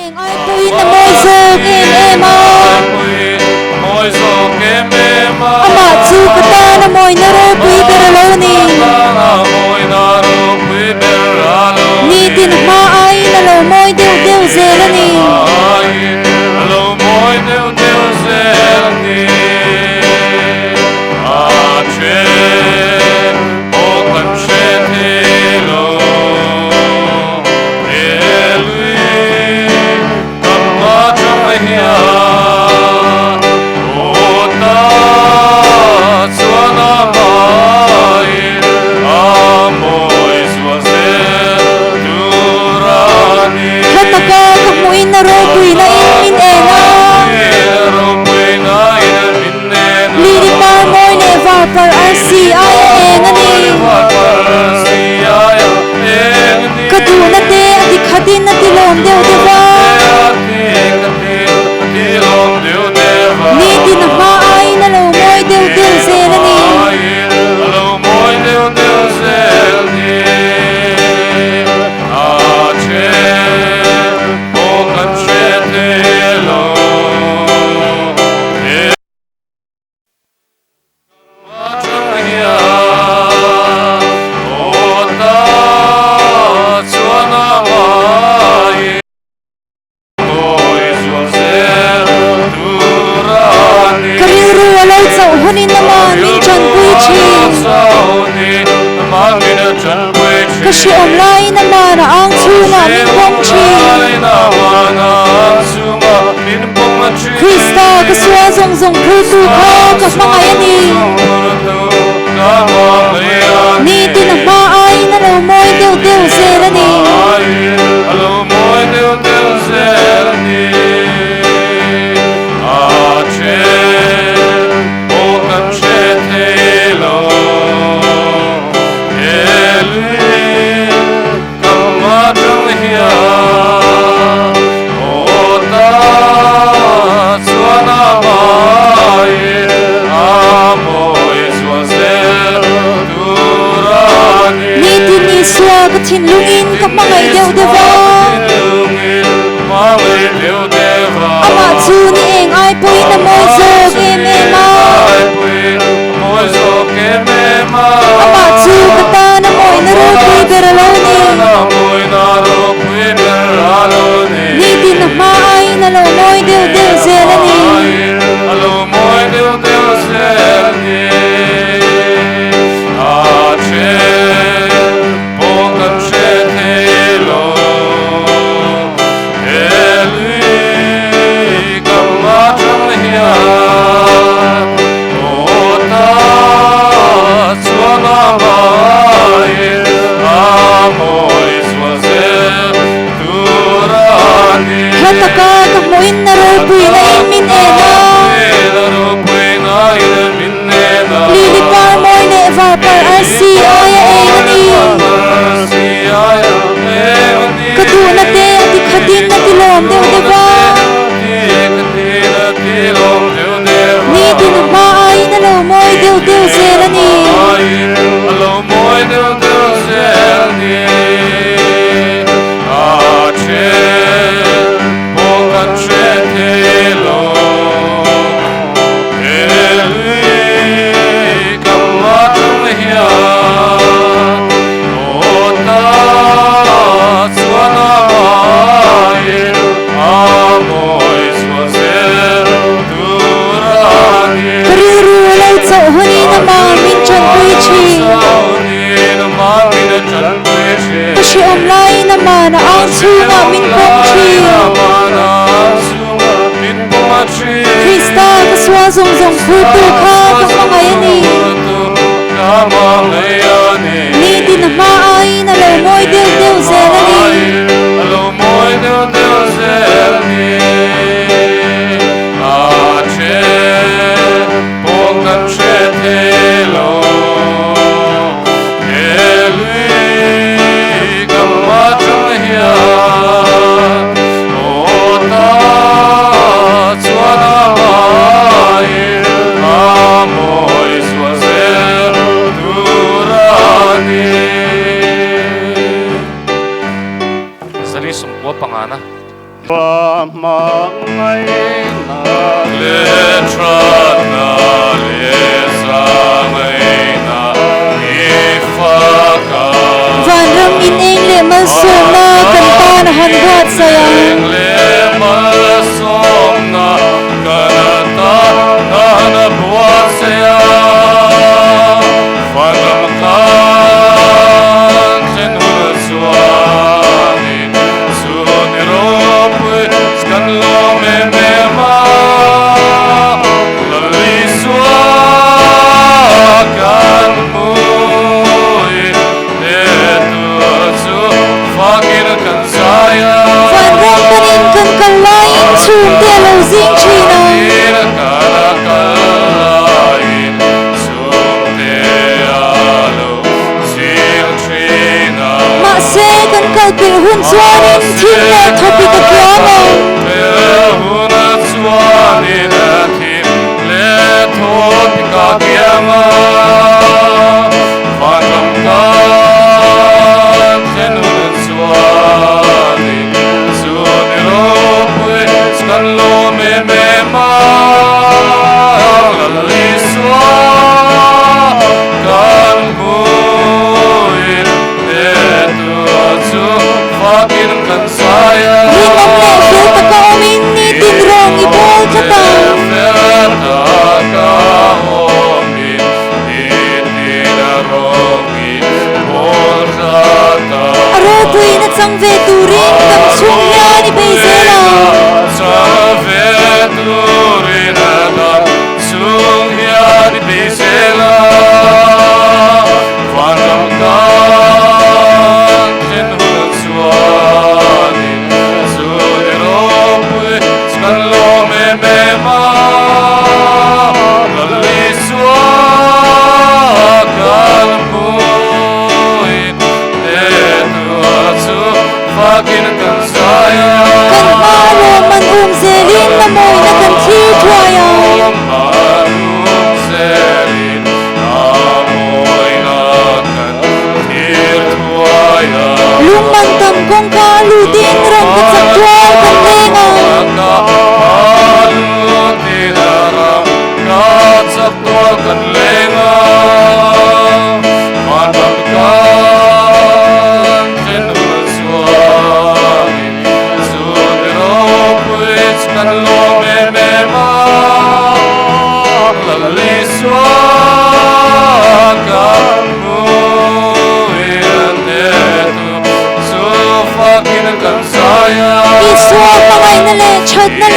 eng ai pawhin a mawi zawk em em a. Amah chu ka tan a mawina ropui ber a lo ni. Nitin hma aiin a lo mawi deuh deuh zel a ni. Hla taka ka hmuhin a ropuina in min en a. Lili par mawi leh var par arsi aia eng a ni. Ka duhna te a ti khatin a ti lawm deuh deuh a. Nitin a hma aiin a lo mawi deuh deuh zel a ni. Ka rilru a lo chauh hunin aman min tanpui thin. Ka hrehawm laiin aman a ang chhungah min pawm thin. Krista ka sual zawng zawng phurtu kha ka hmangaih a ni. Nitin a hma aiin a lo mawi deuh deuh zel a ni. Nitin Isua ka thinlungin ka hmangaih deuh deuh a. Amah chu ni eng ai pawhin a mawi zawk em em a. Amah chu ka tan a mawina ropui ber a lo ni. Nitin a hma aiin a lo mawi deuh deuh zel a ni. Hla taka ka hmuhin na ropuina in min en a. Lili par mawi leh var par arsi aia eng a ni. Ka duhna te a ti khatin a ti lawm deuh deuh a. Nitin a hma aiin a lo mawi deuh deuh zel a ni. Ka rilru a lo chauh hunin amah min tanpui thin. Ka hrehawm laiin amah a ang chhungah min pawm thin. Krista ka sual zawng zawng phurtu kha ka hmangaih a ni. Nitin a hma aiin a lo mawi deuh deuh zel a ni. Vanram in eng leh malsawmna kan tan a han buatsaih ang. Vanram panin kan kal laiin chhungte a lo zing thin a. Mahse, kan kal pelh hun chuanin thim leh thawpik a kiam ang. Rinawm leh fel taka awmin nitin rawng i bawl tlat ang. A ropuiin a chang ve turin dam chhung hian i bei zel ang. Kan hma lawm an um zelin na mawina kan thlir thuai ang. Lungman tam kawngka a lutin ram ka chak tual kan leng ang. Isua hmangaihna leh thatna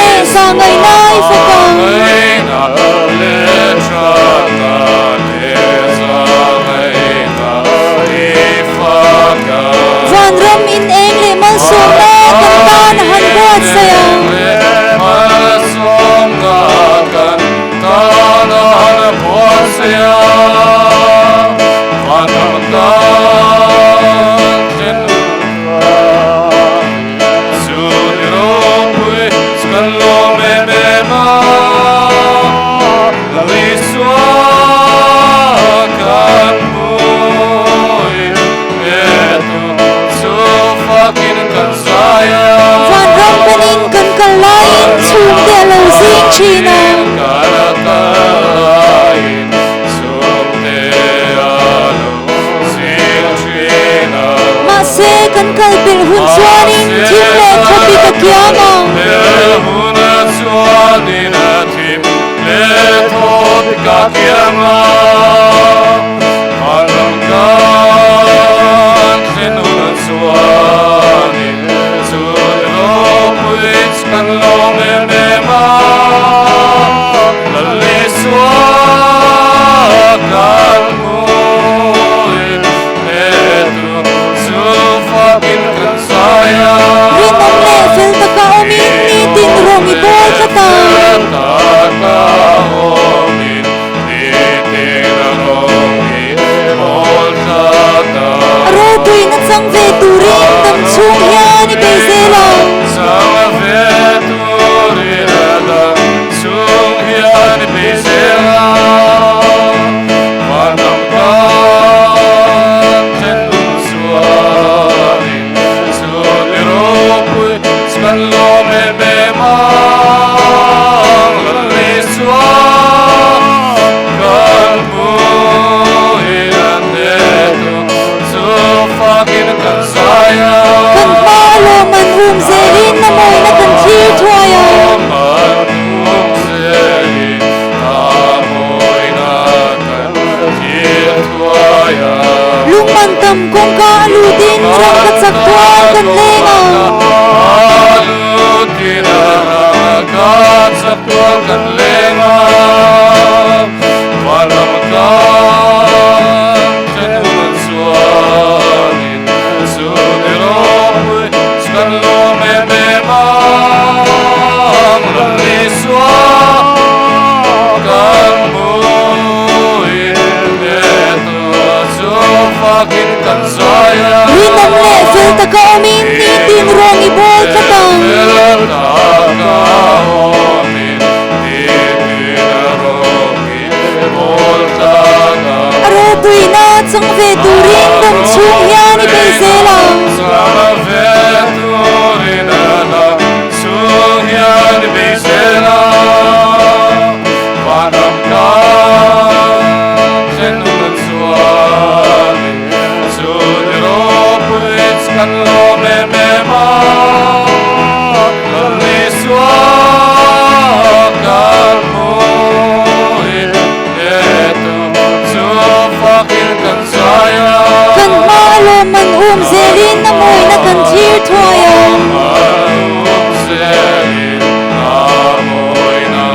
leh zahngaihna i fak ang. Vanram in eng leh malsawmna kan tan a han buatsaih ang. Vanram panin kan kal laiin chhungte a lo zing thin a. Mahse, kan kal pelh hun chuanin thim leh thawpik a kiam ang. Rinawm leh fel taka awmin nitin rawng i bawl tlat ang. A ropuina chang ve turin dam chhung hian i bei zel ang. em em ang Lal Isua kan hmuhin a hnetu chu fakin kan zai a. Kan hma a lawm an um zelin na mawina kan thlir thuai a. An um zelin na mawina kan thlir thuai a. Lungman tam kawngka a lutin ram ka chak tual kan leng a. A lutin ram ka chak tual kan leng a. Vanram kan thenun chuanin chu ni ropui chu kan lawm em em ang. Lal Isua kan hmuhin hnetu chu fakin kan zai a. Rinawm leh fel taka awmin nitin rawng i bawl tlat ang. Fel taka awmin nitin rawng i bawl tlat ang. A ropuina chang ve turin dam chhung hian i bei zel ang. Chang ve turin dam chhung hian i bei zel ang. Vanram kan thenun chuanin chu ni ropui chu kan lawm em em a. Lal Isua kan hmuhin hnetu chu fakin kan zai a. Kan hma a lawm an um zelin a mawina kan thlir thuai a. An um zelin a mawina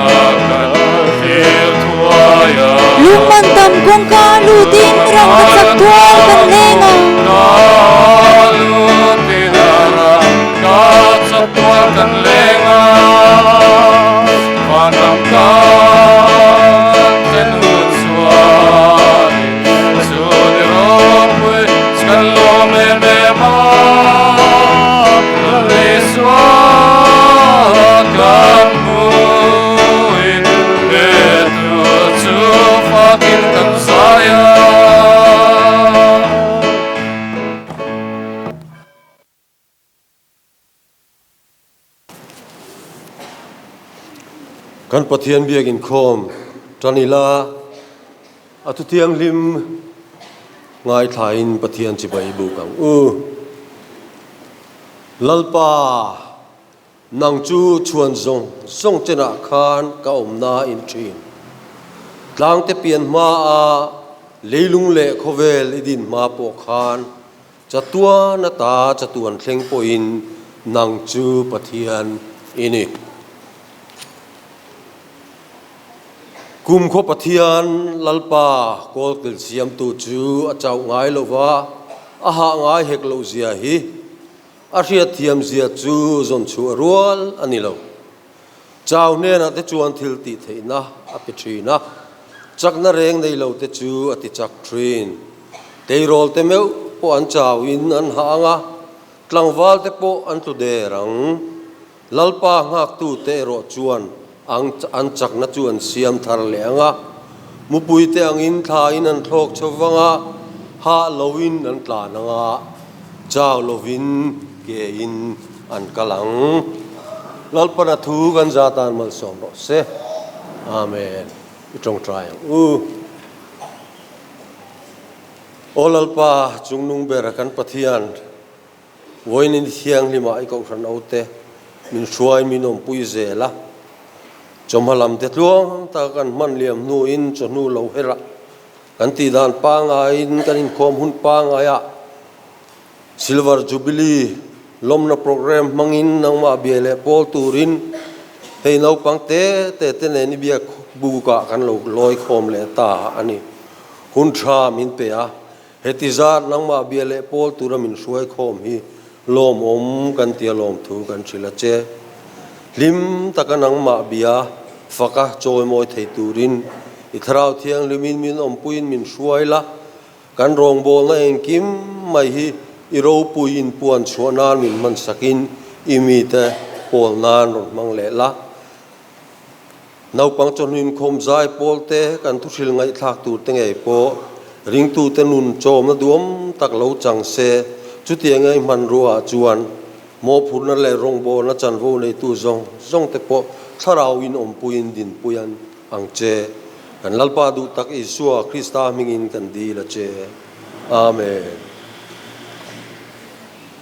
kan thlir thuai a. Lungman tam kawngka a lutin ram ka chak tual kan leng a. Ka lutin a ram ka chak tual kan leng a. Vanram kan thenun chuanin chu ni ropui chu kan lawm em em a. Lal Isua kan hmuhin hnetu chu fakin kan zai a. Kan Pathian biak inkhawm tan ila a thu thianghlim ngaithlain Pathian chibai buk ang u. Lalpa, nang chu chhuan zawng zawng chenah khan ka awmna in thin. Tlangte pian hmaa leilung leh khawvel i din hma pawh khan Chatuan ata chatuan thleng pawhin nang chu Pathian i ni. Kumkhaw Pathian Lalpa kawlkil siamtu chu a chauh ngai lo va, a hah ngai hek loh zia hi a hriatthiam zia chu zawn chhuah rual a ni lo. Chau hnenah te chuan thil tih theihna a pe thin a, chakna reng nei lo te chu a ti chak thin. Tleirawl te meuh pawh an chau in an hah ang a, tlangval te pawh an tlu der ang. Lalpa nghaktu te erawh chuan ang an chakna chu an siam thar leh ang a, mupui te angin thla in an thlawk chho vang a, hah lo in an tlan ang a, chau lovin ke in an kal ang. Lalpana thu kan za tan malsawm rawh se. Amen. I tawngtai ang u. Aw Lalpa, chungnung ber kan Pathian, vawiin thianghlimah i kohhran aute min hruai min awmpui zel a. Chawhma lam te tluang taka kan hman liam hnuin chawhnu lo herah kan tihdan pangaiin kan inkhawm hun pangaiah Silver Jubilee lawmna programme hmangin nangmah bia leh pawl turin hei naupang te te te nen i biak bukah kan lo lawi khawm leh ta a ni. Hun tha min pe a, heti zat nangmah bia leh pawl tura min hruai khawm hi lawmawm kan tia lawmthu kan hrilh a che. Hlim taka nangmah bia faka chawimawi thei turin i Thlarau Thianghlimin min awmpuiin min hruai la, Kan rawngbawlna engkim mai hi i ropui inpuan chhuah nan min hman sakin i mite pawl nan rawn hmang leh la. Naupang chawhnu inkhawm zai pawl te kan thuhril ngaihthlak tur te ngei pawh ringtute nun chawmna duam tak lo chang se, chutiang ei hmanrua ah chuan. Mawhphurhna leh rawngbawlna chanvo neitu zawng zawngte pawh thlarauin awmpuiin dinpui an ang che. Kan Lalpa duh tak Isua Krista hmingin kan dil a che. Amen.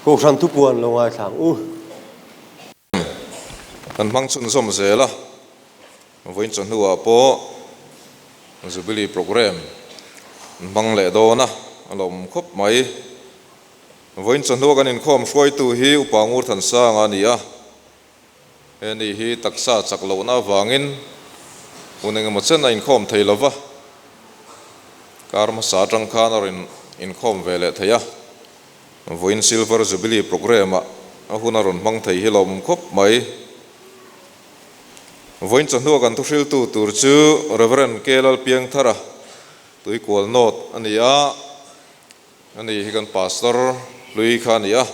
Kohhran thupuan lo ngaithlang u. Kan hmang chhunzawm zel a, vawiin chawhnuah pawh Jubilee Programme an hmang leh dawn a, a lawmawm khawp mai. Vawiin chawhnua kan inkhawm hruaitu hi Upa Ngurthansanga a ni a, he ni hi taksa chak lohna avangin hun engemaw chen a inkhawm thei lo va, kar hmasa atang khan a rawn inkhawm ve leh thei a, vawiin Silver Jubilee Programme-ah a hun a rawn hmang thei hi lawmawm khawp mai. Vawiin chawhnua kan thuhriltu tur chu Rev. K. Lalpiangthara, Tuikual North a ni a. Ani hi kan pastor hlui kha a ni a,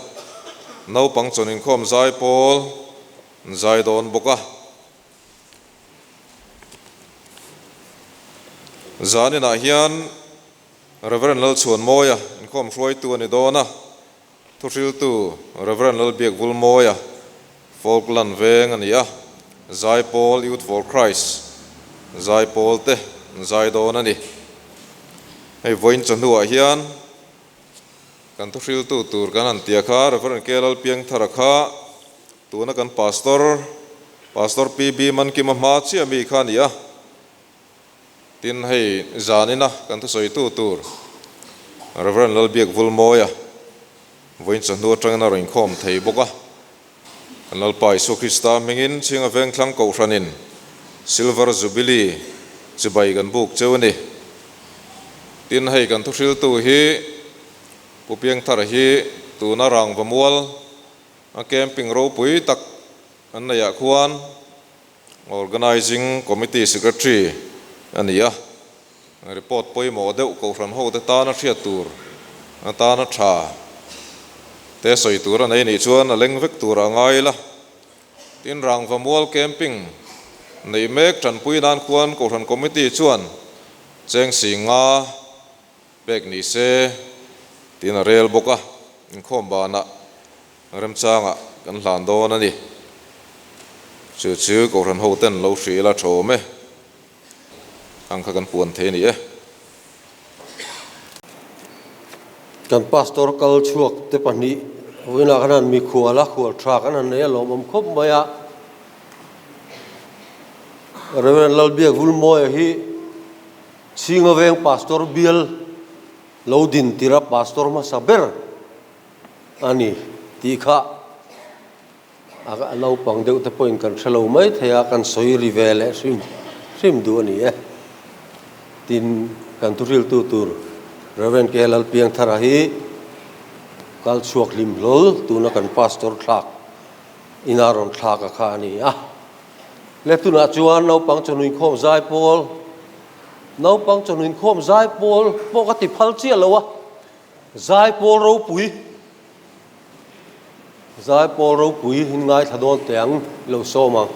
naupang chawn inkhawm zai pawl an zai dawn bawk a. Zaninah hian Rev. Lalchhuanmawia inkhawm hruaitu a ni dawn a, thuhriltu Rev. Lalbiakvulmawia Falkland veng a ni a, zai pawl Youth for Christ zai pawl te an zai dawn a ni. Hei vawiin chawhnuah hian kan thuhriltu tur kan han tia kha Rev. K. Lalpiangthara kha tuna kan Pastor, Pastor PB Mankima hma chiah mi kha a ni a. Tin, hei zanina kan thusawitu tur Rev. Lalbiakvulmawia vawiin chawhnu atangin a rawn inkhawm thei bawk a. Kan Lalpa Isua Krista hmingin Chhinga Vengthlang Kohhranin Silver Jubilee chibai kan buk cheu a ni. Tin, hei kan thuhriltu hi Pu Piangthara hi tuna rangva mual a camping ropui tak an neihah khuan Organising Committee Secretary a ni a, report pawimawh deuh Kohhran hote tana hriat tur atana tha te sawi tur a nei nih chuan a leng vek tur a ngai la. Tin, Rangva Mual Camping neih mek tanpui nan khuan Kohhran Committee chuan cheng si nga pek ni se tiin a rel bawk a, inkhawm banah remchangah kan hlan dawn a ni. Chu chu Kohhran hoten lo hrilh a tha awm e, ang kha kan puan thei a ni e. Kan pastor kal chhuak te pahnih vawiinah khan han mikhual a, khual tha kan han nei a lawmawm khawp mai a. Reverend Lalbiak Vulmawia hi Chhinga veng pastor bial lo din tira pastor hmasa ber a ni tih kha a naupang deuh te pawhin kan hre lo mai thei a, kan sawi ri ve leh hrim hrim duh a ni e. Tin, kan thuhriltu tur Rev. K. Lalpiangthara hi kal chhuak hlim hlawl tuna kan pastor thlak ina rawn thlak a kha a ni a. Le tunah chuan naupang chawhnuinkhawm zai pawl, naupang chawhnuinkhawm zai pawl pawh ka ti phal chiah lo a, zai pawl ropui, zai pawl ropui in ngaithla dawn teh ang lo sawm ang.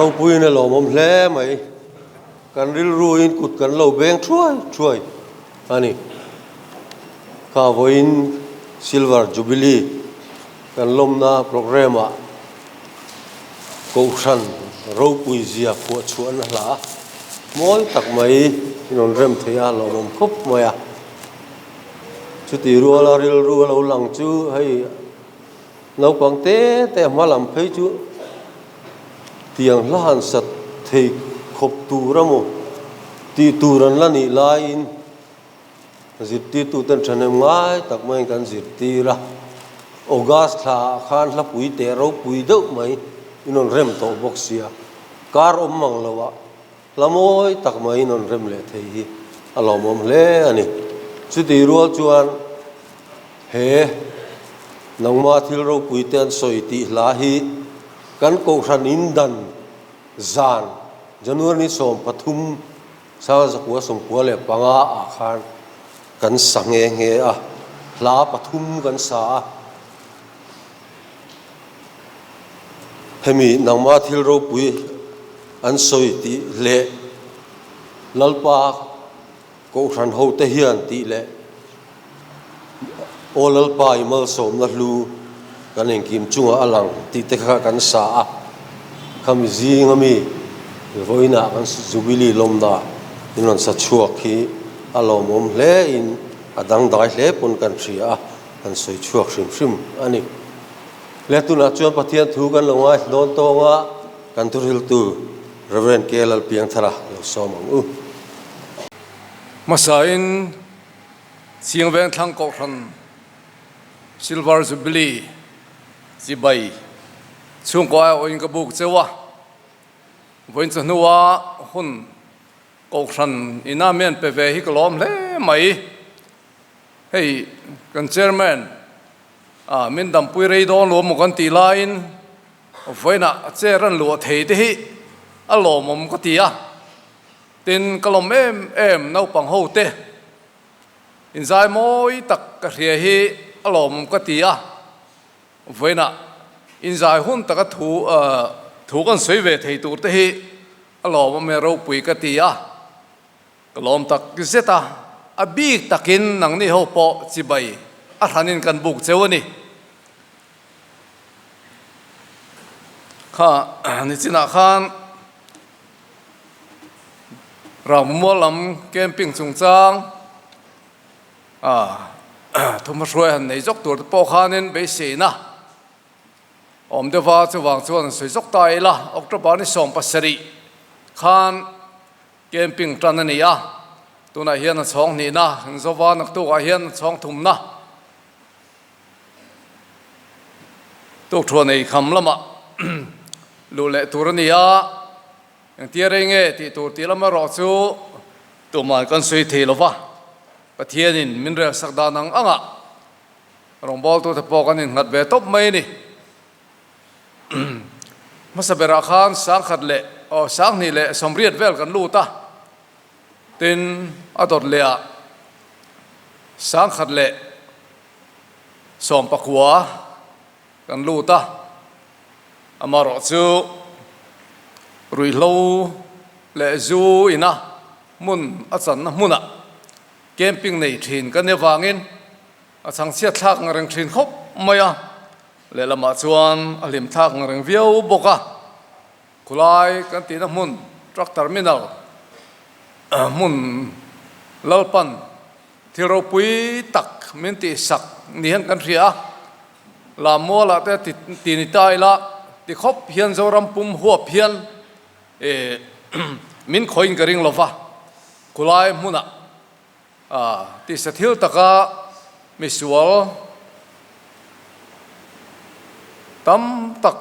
Ropuiin a lawmawm hle mai. Kan rilruin kut kan lo beng thuai thuai a ni. Kha vawiin Silver Jubilee kan lawmna programme-ah Kohhran ropui zia phuah chhuahna hla mawi tak mai in rawn rem thei a, lawmawm khawp mai a. Chuti ruala rilru a lo lang chu hei naupang te te hma lam phei chu tiang hla han sat thei khawp tur a maw tih tur an la nih laiin Zirtirtuten thahnem ngai tak maiin kan zirtir a, August thla ah khan hlapui teh ropui deuh mai in rawn rem tawh bawk sia, kar awm mang lo ah hla mawi tak mai in rawn rem leh thei hi a lawmawm hle a ni. Chutih rual chuan he nangma thil ropui te an sawi tih hla hi kan kohhran in dan zan January ni 13 Sanga zakua 95 ah khan kan sa nghe nghe a, hla pathum kan sa a. Hemi nangma thil ropui an sawi tih leh Lalpa Kohhran hote hian tih leh Aw Lalpa i malsawmna hlu kan engkim chungah a lang tih te kha kan sa a, khami zinga mi vawiinah kan Jubilee lawmna in rawn sa chhuak hi a lawmawm hle in a dangdai hle pawn kan hria a, kan sawi chhuak hrim hrim a ni. Le tunah chuan Pathian thu kan lo ngaithla dawn tawng a, kan thuhriltu Rev. K. Lalpiangthara lo sawm ang u. Hmasain Chiang Vengthlang Kohhran Silver Jubilee chibai chhungkaw aiawhin ka buk cheu a, vawiin chawhnua hun Kohhran ina mi an pe ve hi ka lawm hle mai. Hei kan Chairman ah min dampui rei dawn lo maw kan tih laiin vawiinah chair an luah thei te hi a lawmawm ka ti a. Tin, ka lawm em em naupang ho te inzai mawi tak ka hria hi a lawmawm ka ti a, vawiinah inzai hun taka thu thu kan sawi ve thei tur te hi a lawmawm e ropui ka ti a, ka lawm tak zet a, a bik takin nangni ho pawh chibai a hranin kan buk cheu a ni. Kha nichinah khan. Rammual lam camping chungchang ah thumhma hruai han nei zawk tur te pawh khanin beiseina awm deuh a, chuvang chuan an sawi zawk ta ila October ni 17 khan camping tan a ni a, tunah hian a chhawng hnihna an zo va, naktukah hian a chhawng thumna Tukthuan ei kham lamah luh leh tur a ni a, engtia rei nge tih tur tih lam erawh chu tumah kan sawi thei lo va, Pathianin min rel sak dan ang angah rawngbawltute pawh kan innghat ve tawp mai a ni. Hmasa berah khan sangkhat leh aw sanghnih leh sawmriat vel kan lut a, tin a dawt lehah sangkhat leh 19 kan lut a, amaherawh chu ruihhlo leh zu ina hmun a channa hmunah camping nei thin kan nih avangin a chhangchhiat thlak ang reng thin khawp mai a, lehlamah chuan a hlim thlak ang reng viau bawk a, khulai kan tihna hmun truck terminal hmun Lalpan Thil ropui tak min tihsak ni hian kan hria a, Lammualah te ti ti ni ta ila ti khawp hian Zoram pum huap hian eh min khawiin ka ring lova, khulai hmunah ah tisa thil taka misual tam tak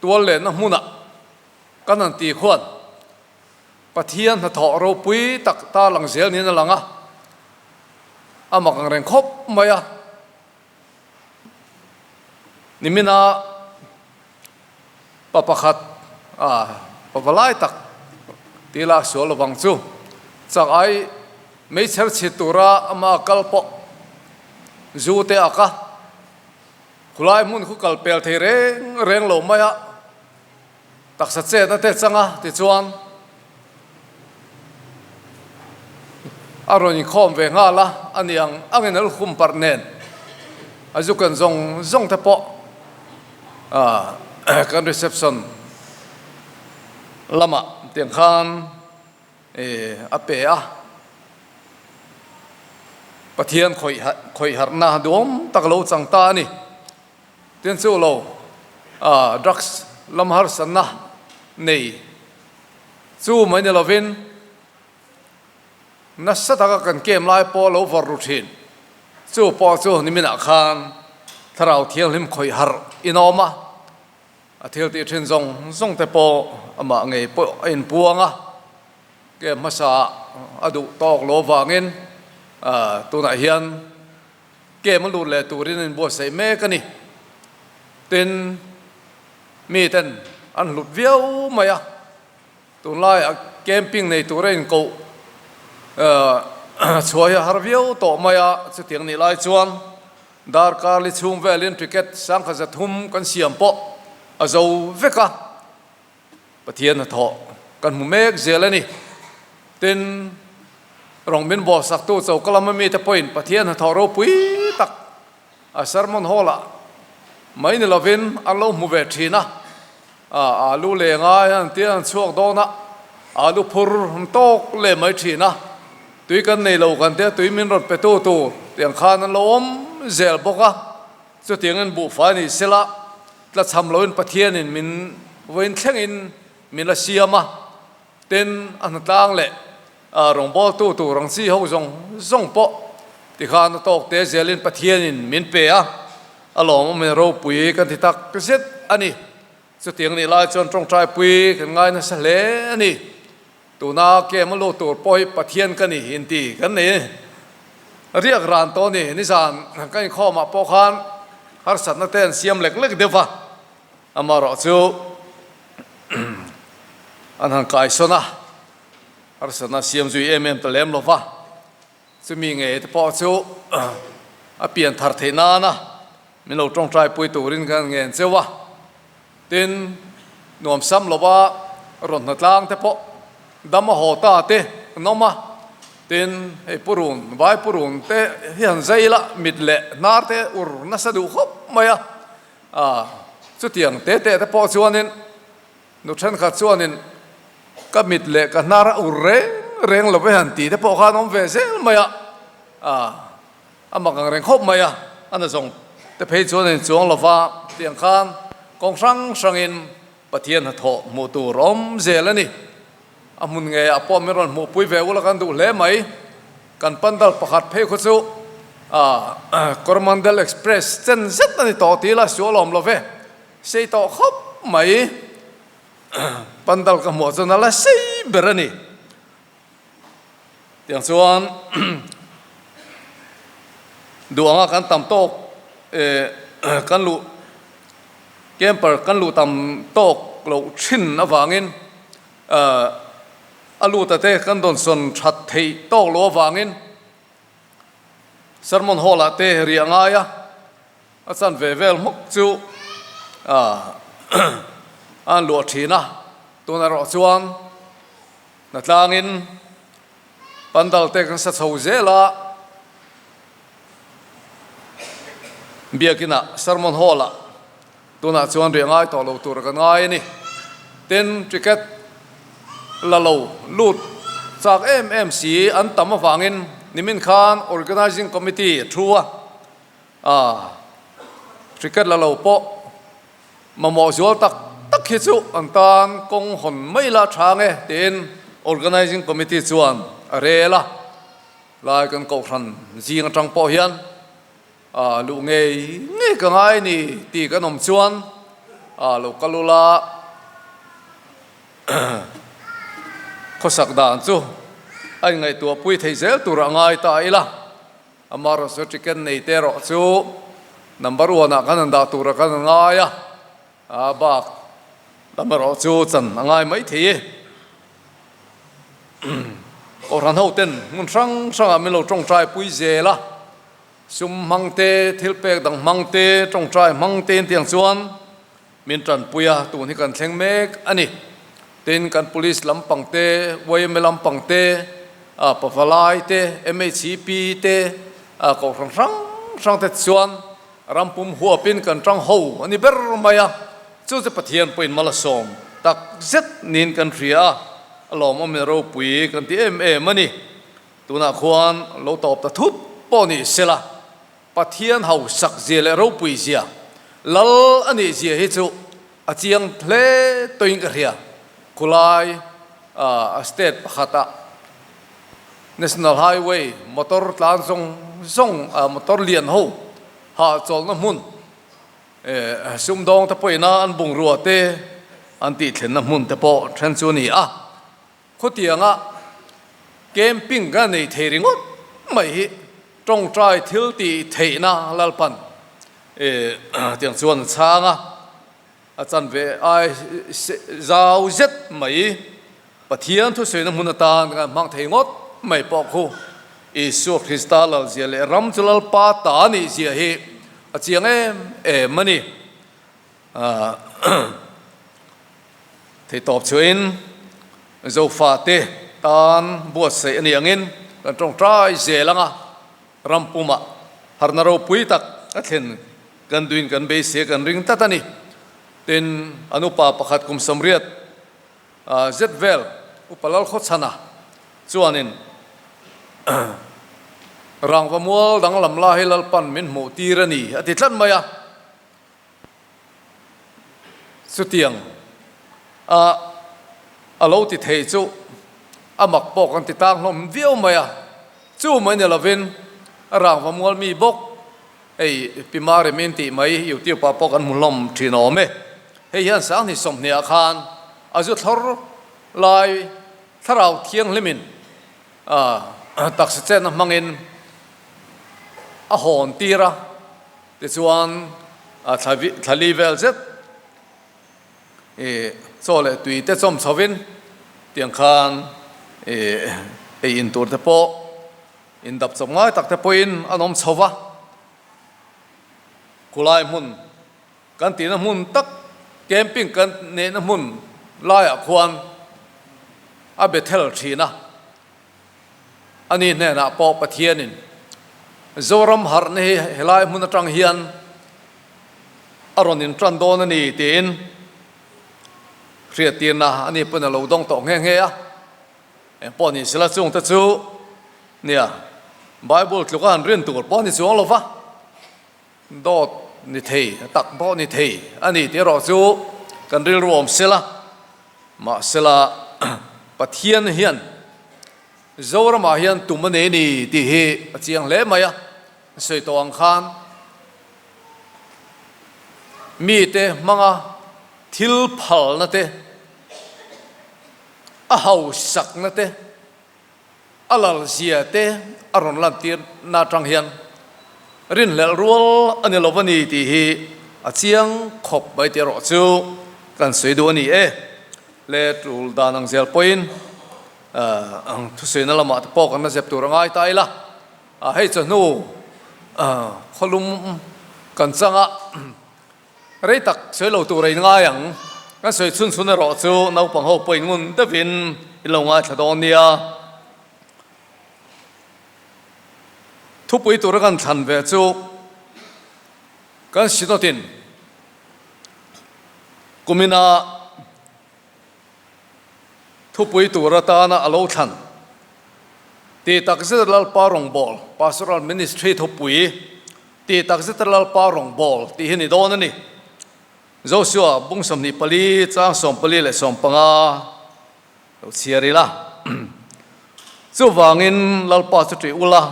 tual lehna hmunah kan han ti khuan Pathian hnathawh ropui tak ta lang zel niin a lang a, a mak ang reng khawp mai a. Nimina pa pakhat a pa valai tak ti la sual lovang chu chak ai meichher chhit tura ama kal pawh zu te ak a, khulai hmun khu kal pel thei reng reng lo mai a. Taksa chet a te chang a tichuan a rawn inkhawm ve nghal a, a ni ang angin a lukhum parh nen a zu ken zawng zawng te pawh kan reception lamah tiang khan a pe a. Pathian khawih harhna duhawm tak lo chang ta a ni. Tin chu lo drugs lam harsatna nei chu mai ni lovin nasa taka kan kem lai pawh lo vawrh ru thin. Chu pawh chu niminah khan Thlarau Thianghlim khawih harh in a awm a, a thil tih thin zawng zawng te pawh amah ngei pawh a inpuang a, kem hmasa a duh tawk lo vangin tunah hian Kem a lut leh turin an inbuatsaih mek a ni. Tin, miten an hlut viau mai a, tunlaiah camping nei tura inkoh chhuah hi a har viau tawh mai a, chutiang nih lai chuan darkar li chhung velin ticket sangkhat 300 kan siam pawh a zo vek a. Pathian hnathawh kan hmu mek zel a ni. Tin, rawng min bawlsaktu choka lama mite pawhin Pathian hnathawh ropui tak a sermon hall-ah mai ni lovin an lo hmu ve thin a. Alu leh ngai an tia an chhuak dawn a, alu phur an tawk leh mai thin a. Tui kan nei lo kan tia tui min rawn petu tur tiang khan an lo awm zel bawk a. Chutiangin buhfai ni sela, tlachham loin Pathianin min vawiin thlengin min la siam a, tin a hnatlang leh rawngbawltu tur ang chi ho zawng zawng pawh tikhan a tawk te zelin Pathianin min pe a, a lawmawm in ropui kan ti tak zet a ni. Chutiang nih lai chuan tawngtaipui kan ngai nasa hle a ni. Tuna kem a lut tur pawh hi Pathian ka ni inti kan nei riak ran tawh a ni. Nizan kan inkhawmah pawh khan harsatna te an siam lek lek deuh va, amaherawh chu an han kaisawn a, harsatna siam zui em em ta lem lo va. Chumi ngei te pawh chu a pian thar theih nana min lo tawngtai pui turin kan ngen cheu a. Tin, nuamsam lova rawn hnatlang te pawh dam a haw ta te an awm a. Tin, hei purun, vai purun te hi han zai ila mit leh hnar te ur nasa duh khawp mai a. Chutiang te te te pawh chuanin Nu thenkhat chuanin ka mit leh ka hnar a ur reng reng lo ve han tih te pawh khan awm ve zel mai a, a mak ang reng khawp mai a, a na zawng te phei chuan a inchuang lo va, tiang khan kawng hrang hrangin Pathian hnathawh hmuh tur awm zel a ni. A hmun ngeiah pawh min rawn hmuhpui ve ula kan duh hle mai. Kan pandal pakhat phei khaw chu Coromandel Express chen zet a ni tawh tih ila sual awm lo ve. Sei tawh khawp mai. Pandal ka hmuh chuan a la sei ber a ni. Tiang chuan duh anga kan tam tawk kan luh camper kan luh tam tawk loh thin avangin a luta te kan dawnsawn that theih tawk loh avangin sermon hall ah te riah ngai a. A chan ve vel hmawk chu a an luah thin a, tun erawh chuan hnatlangin pandal te kan sa chho zel a, biakinah sermon hall ah tunah chuan riah ngai tawh lo tur ka ngai a ni. Tin, ticket la lo lut chak em em si an tam avangin nimin khan organising committee a thu a. A, cricket la lo pawh mamawh zual tak tak hi chu an tan kawng hawn mai la tha nge tiin Organising Committee chuan a rel a, lai kan kohhran zing atang pawh hian a luh ngei ngei ka ngai ni tih kan awm chuan a lo kal ula khawsak dan chu a inngaihtuah pui thei zel tur a ngai ta ila. Amaherawhchu ticket nei te erawh chu number one ah kan han dah tur a kan han ngai a, a bak lam erawh chu chan a ngai mai thei e. Kohhran ho ten hmun hrang hrangah min lo tawngtai pui zel a, sum hmang te, thil pek dang hmang te, tawngtai hmang te in tiang chuan. Min tanpui a, tun hi kan thleng mek a ni. Tin, kan Police lampang te, yma lampang te, Pavalai te, MHCP te, Kohhran hrang hrang te chuan rampum huapin kan tang ho a ni ber mai a. Chu chu Pathian pawhin mal a sawm tak zet niin kan hria a, a lawmawm in a ropui kan ti em em a ni. Tunah khuan lo tawp ta thut pawh ni sela. Pathian hausak zia leh ropui zia, Lal a nih zia hi chu a chiang hle tawhin ka hria. Khulai a state pakhata National Highway motor tlan zawng zawng motor lian ho hahchawlhna hmun sumdawng te pawhin an bungrua te an tih thlenna hmun te pawh then chu a ni a. Khawtianga camping ka nei thei ringawt mai hi tawngtai thil tih theihna Lalpan tiang chuan a chhang a, a chanve ai zau zet mai Pathian thusawina hmun atan kan hmang thei ngawt mai pawh khu Isua Krista lalzia leh ram chu Lalpa ta nih zia hi a chiang em em a ni. Theitawp chuain Zofate tan buatsaih a ni angin kan tawngtai zel anga ram pumah harna ropui tak a thlen kan duhin kan beisei kan ring tlat a ni. Tin, an upa pakhat kum 80 zet vel Upa Lalkhawchhana chuanin rangva mual danglam la hi Lalpan min hmuh tir a ni a ti tlat mai a. Chutiang a a lo ti thei chu a mak pawh kan ti tang hlawm viau mai a, chu mai ni lovin a rangva mual mi bawk hei Pi Mari min tih mai YouTube ah pawh kan hmu hlawm thin awm e. Hei hian Sanghni 20 ah khan a zu thlawr lai thlarau thianghlimin a taksa chetna hmangin a hawn tir a. Tichuan, thla li vel zet i chaw leh tui te chawm chhovin tiang khan i ei in tur te pawh in dap chawp ngai tak te pawhin an awm chho va. Khulai hmun kan tihna hmun tak camping kan neihna hmun laiah khuan a Bethel thin a. Ani hnenah pawh Pathianin Zoram harhna hi helai hmun atang hian a rawn intan dawn a ni tiin hriattirna ani pawn a lo dawng tawh nghe nghe a. Eng pawh ni sela chungte chu nia Bible tluka han rin tur pawh a ni chuang lo va, dawt ni thei tak pawh ni thei a ni tih erawh chu kan rilru awm sela. Mahsela Pathian hian Zoramah hian tum a nei ni tih hi a chiang hle mai a, sawi tawh ang khan mite hmanga thil phalna te, a hausakna te, a lalzia te a rawn lantir na atang hian rinhlelh rual a ni lo a ni tih hi a chiang khawp mai tih erawh chu kan sawi duh a ni e. Le tul dan ang zel pawhin thusawiina lamah te pawh kan la zep tur a ngai ta ila, hei chawhnu khawlum kan changa Rei tak sawi lo tur a in ngai ang. Kan sawi chhun chhun erawh chu naupang ho pawh in ngun deuhin in lo ngaithla dawn nia. Thupui tura kan thlan ve chu kan Synod-in kumina thupui tur atana a lo thlan ti takzet Lalpa rawngbâwl, Pastoral Ministry thupui ti takzet Lalpa rawngbâwl tih hi ni dawn a ni. Joshua bung 24 chang 14 leh 15 lo chhiar ila. Chuvangin Lalpa chu ṭih ula,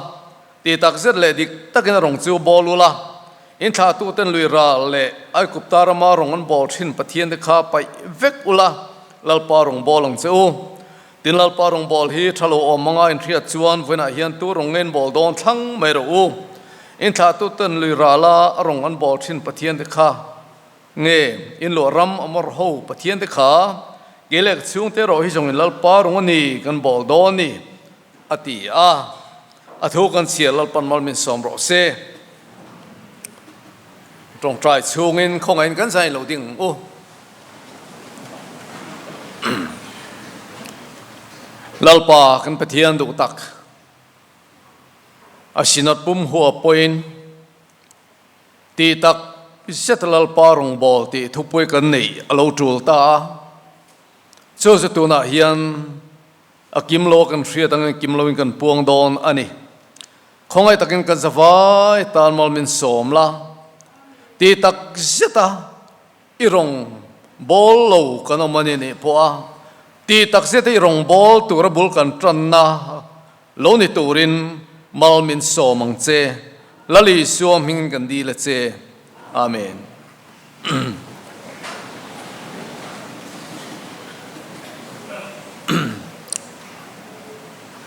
ti takzet leh dik takin a rawng chu bawl ula, in thlahtuten lui ral leh Aigupta rama rawng an bawl thin Pathiante kha paih vek ula, Lalpa rawng bawl ang che u. Tin Lalpa rawng bawl hi tha lo awm anga inhriat chuan vawiinah hian tu rawng nge in bawl dawn thlang mai rawh u. In thlahtuten lui rala a rawng an bawl thin Pathiante kha Nge, in luah ram a mawrh ho Pathian te kha ke leh ka chhungte erawh hi zawng in Lalpa rung a ni kan bawl dawn ni, a ti a. A thu kan chhiar Lalpan mal min sawm rawh se. Tawngtai chhungin khawngaihin kan zai lo ding u. Lalpa kan Pathian duh tak a Synod pum hua pawhin tih tak zet Lalpa rawngbâwl tih thupui kan neih a lo ṭul ta a. Chu chu tunah hian a kim lo a kan hriat angin kim loin kan puang dawn a ni. Khawngaih takin kan zavai tan mal min sawm la, ti tak zet a i rawn bawl lo kan awm a ni nih pawh a, ti tak zet a i rawn bawl tura bul kan tanna lo ni turin mal min sawm ang che. Lal Isua hmingin kan dil a che. Amen.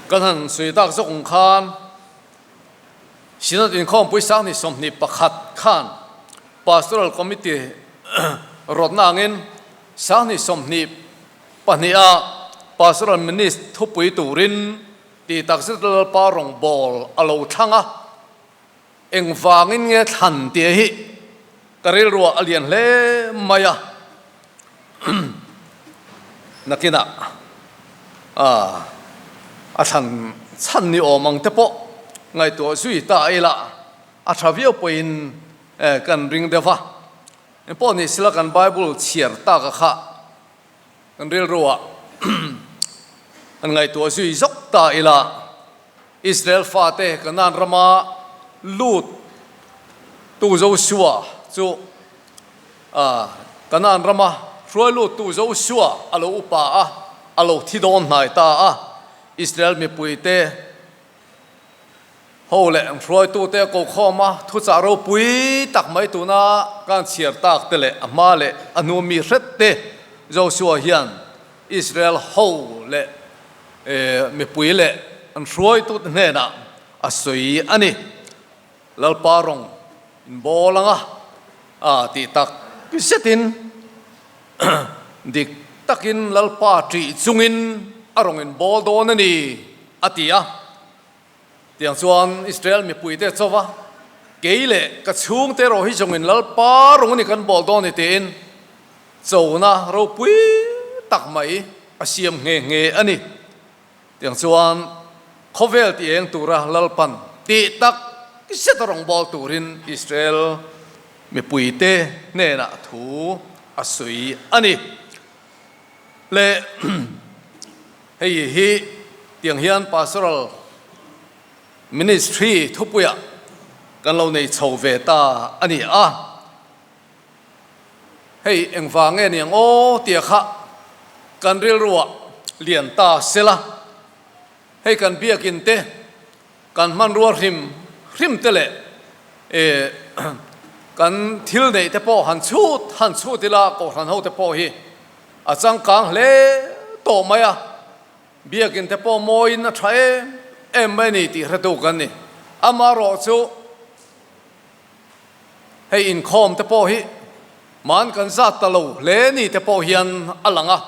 Kan han sawi tak zawk ang khan Synod inkhawmpui sang ni 21 khan Pastoral Committee rawtna angin sang ni 22 a Pastoral Ministry thupui turin tih takzet Lalpa rawngbâwl a lo thlang a. Engvangin nge thlan tih hi ka rilruah a lian hle mai a, nakinah a thlan chhan ni awm ang te pawh ngaihtuah zui ta ila a tha viau pawhin kan ring deuh va. Engpawh ni sila kan Bible chhiar tak a kha kan rilruah kan ngaihtuah zui zawk ta ila. Israel fate Kanaan rama lut tu Joshua chu Kanaan rama hruai lut tu Joshua a lo upa a, a lo thi dawn hnai ta a. Israel mipuite ho leh hruaitute a ko khawm a, thuchah ropui tak mai tuna kan chhiar tak te leh a hma leh a hnu mi hret te Joshua hian Israel ho leh mipui leh an hruaitute hnenah a sawi a ni. Lalpa rawng in bawl anga a tih tak zetin dik takin Lalpa ṭih chungin a rawng in bawl dawn a ni a ti a. Tiang chuan Israel mipuite chauva kei leh ka chhungte erawh hi zawngin Lalpa rawng a ni kan bawl dawn ni tiin chona ropui tak mai a siam nghe nghe a ni. Tiang chuan khawvel ti eng tura Lalpan tih tak zet a rawn bawl turin Israel mipuite hnenah thu a sawi a ni. Le hei hi tiang hian Pastoral Ministry thupuiah kan lo nei chho ve ta a ni a. Hei engvang nge niang aw tia kha kan rilruah lian ta sela, hei kan biakin te, kan hmanrua hrim hrim te leh kan thil neih te pawh han chhut han chhut ila kohhran ho te pawh hi a changkang hle tawh mai a, biakin te pawh mawiin a tha em em mai a ni tih hretu kan ni. Amaherawhchu. Hei inkhawm te pawh hi man kan zat ta lo hle ni te pawh hian a lang a,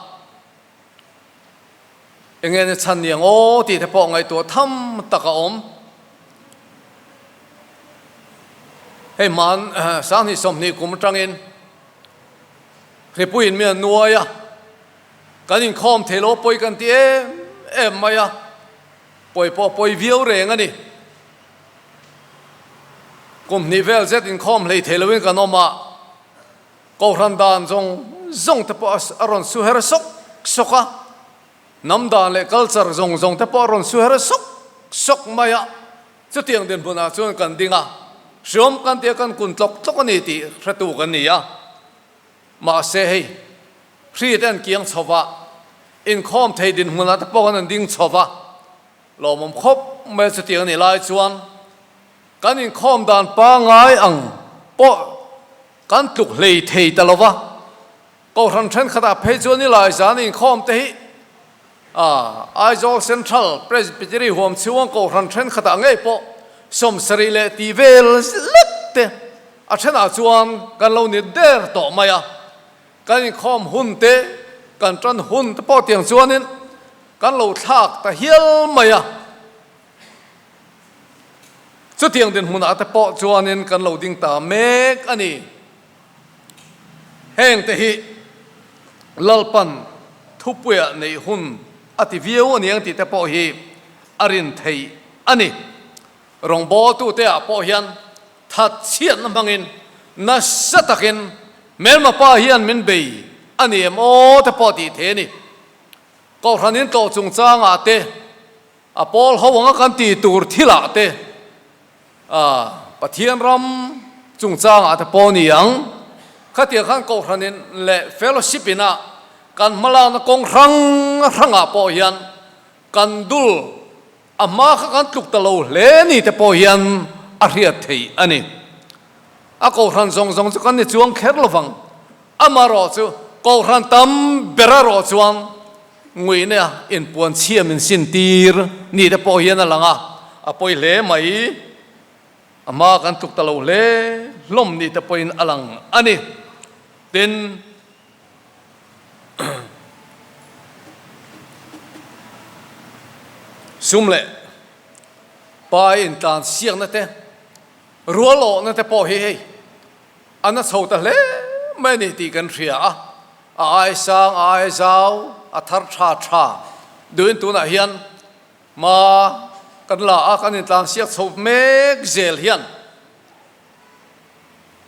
enge ni chhan niang aw tih te pawh ngaihtuah tham tak a awm. Hei man 20 20 kum atangin hripuiin mi a nuai a, kan inkhawm thei lo pawi kan ti em em mai a, pawi pawh pawi viau reng a ni. Kum hnih vel zet inkhawm hlei thei loin kan awm a, Kohhran dan zawng zawng te pawh a rawn su her sawk sawk a, hnam dan leh culture zawng zawng te pawh a rawn su her sawk sawk mai a, chutiang dinhmunah chuan kan ding a, hriawm kan tia kan kun tlawk tlawk a ni tih hretu kan ni a, mahse hei hri te an kiang chho va, inkhawm thei dinhmunah te pawh kan an ding chho va. Lawmawm khawp mai chutiang a nih lai chuan kan inkhawm dan pangngai ang pawh kan tluk hlei thei ta lo va, Kohhran thenkhatah phei chuan i lai zan inkhawm te hi Aizawl Central Presbytery huam chhunga Kohhran thenkhatah ngei pawh 70 leh tih vel lek te a thenah chuan kan lo ni der tawh mai a. Kan inkhawm hun te, kan tan hun te pawh tiang chuanin kan lo thlak ta hial mai a. Chutiang dinhmunah te pawh chuanin kan lo ding ta mek a ni. Hengte hi Lalpan thupuia neih hun a ti viau a niang tih te pawh hi a rin theih a ni. Rawngbawltute ah pawh hian that chhiatna hmangin nasa takin hmelma pa hian min bei a ni em aw te pawh tih thei a ni. Kohhran in tlawh chungchangah te, a pawl ho anga kan tih tur thilah te, Pathian ram chungchangah te pawh ni ang. Khatiang khan Kohhran in leh Fellowship ina kan hmalakna kawng hrang hrangah pawh hian kan dul a hma kha kan tluk ta lo hle ni te pawh hian a hriat theih a ni. A Kohhran zawng zawng chu kan ni chuang kher lovang. Amaherawh chu Kohhran tam ber erawh chuan Nguihna inpuan chhia min sin tir ni te pawh hian a lang a, a pawi hle mai. A hma kan tluk ta lo hle hlawm ni te pawhin a lang a ni. Tin, sum leh pai intlan siakna te, rual awhna te pawh hi hei a na chho ta hle mai a ni tih kan hria a. A ai sang, a ai zau, a thar tha tha duhin tunah hian hma kan la a, kan intlansiak chho mek zel hian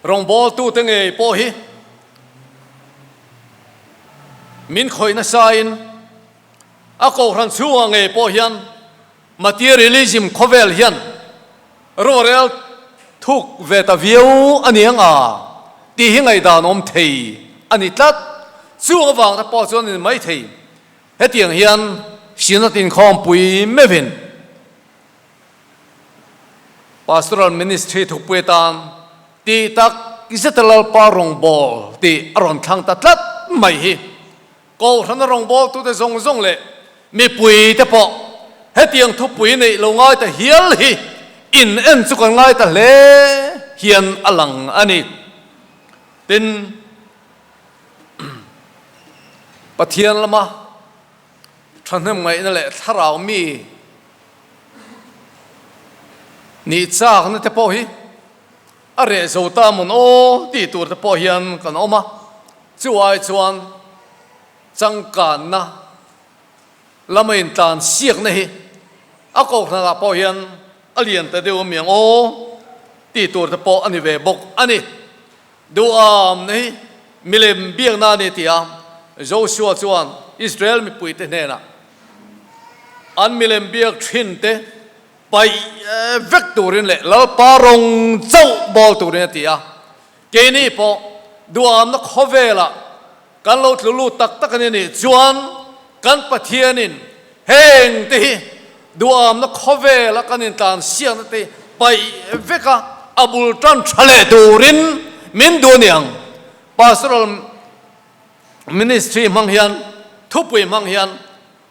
rawngbawltute ngei pawh hi min khawih nasain a kohhran chhungah ngei pawh hian materialism khawvel hian rorel thuk ve ta viau a ni ang a tih hi ngaihdan awm thei a ni tlat. Chung avang te pawh chuan a ni mai thei. Hetiang hian Synod inkhawmpui meuhin Pastoral Ministry thukpui atan tih tak zeta Lalpa rawngbâwl tih a rawn thlang ta tlat mai hi. Kohhrana rawngbawltute zawng zawng leh mipuite pawh hetiang thupui neih lo ngai ta hial hi in en chu kan ngai ta hle hian a lang a ni. Tin, Pathian lama thahnem ngaihna leh thlarau mi nih chakna te pawh hi a reh zo ta mawn aw tih tur te pawh hian kan awm a. Chu ai chuan changkanna lama intlan siakna hi a kohhranah pawh hian a lian ta deuh amiang aw tih tur te pawh a ni ve bawk a ni. Duhamna hi milem biakna a ni ti a, Joshua chuan Israel mipuite hnenah an milem biak thin te paih vek turin leh Lalpa rawng chauh bawl turin a ti a. Keini pawh duhamna khawvelah kan lo tlu lut tak tak a ni nih chuan kan Pathianin heng te hi duhamna khawvela kan intlan siakna te paih veka a bul tan tha leh turin min duh a ni ang. Pastoral Ministry hmang hian, thupui hmang hian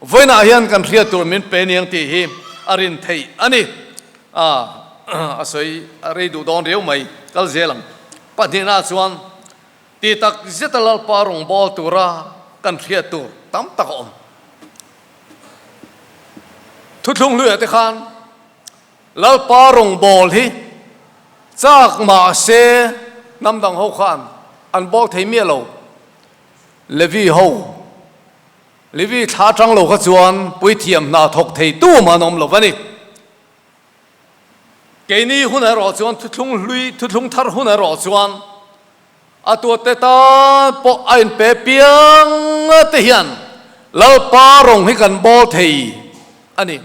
Vawiinah hian kan hriat tur min pe niang tih hi a rin theih a ni. A sawi a rei duh dawn riau mai, kal zel ang. Pahnihna chuan ti tak zeta Lalpa rawngbâwl tura kan hriat tur tam tak a awm. Thuthlung hluiah te khan Lalpa rawngbâwl hi châk mah se hnam dang ho khan an bâwl thei miah lo. Levi ho. Levi thla atang lo kha chuan puithiam hna thawk thei tu mah an awm lo va ni. Keini hun erawh chuan thuthlung hlui, thuthlung thar hun erawh chuan a tuate tan pawh a inpe piang te hian Lalpa rawng hi kan bawl thei a ni.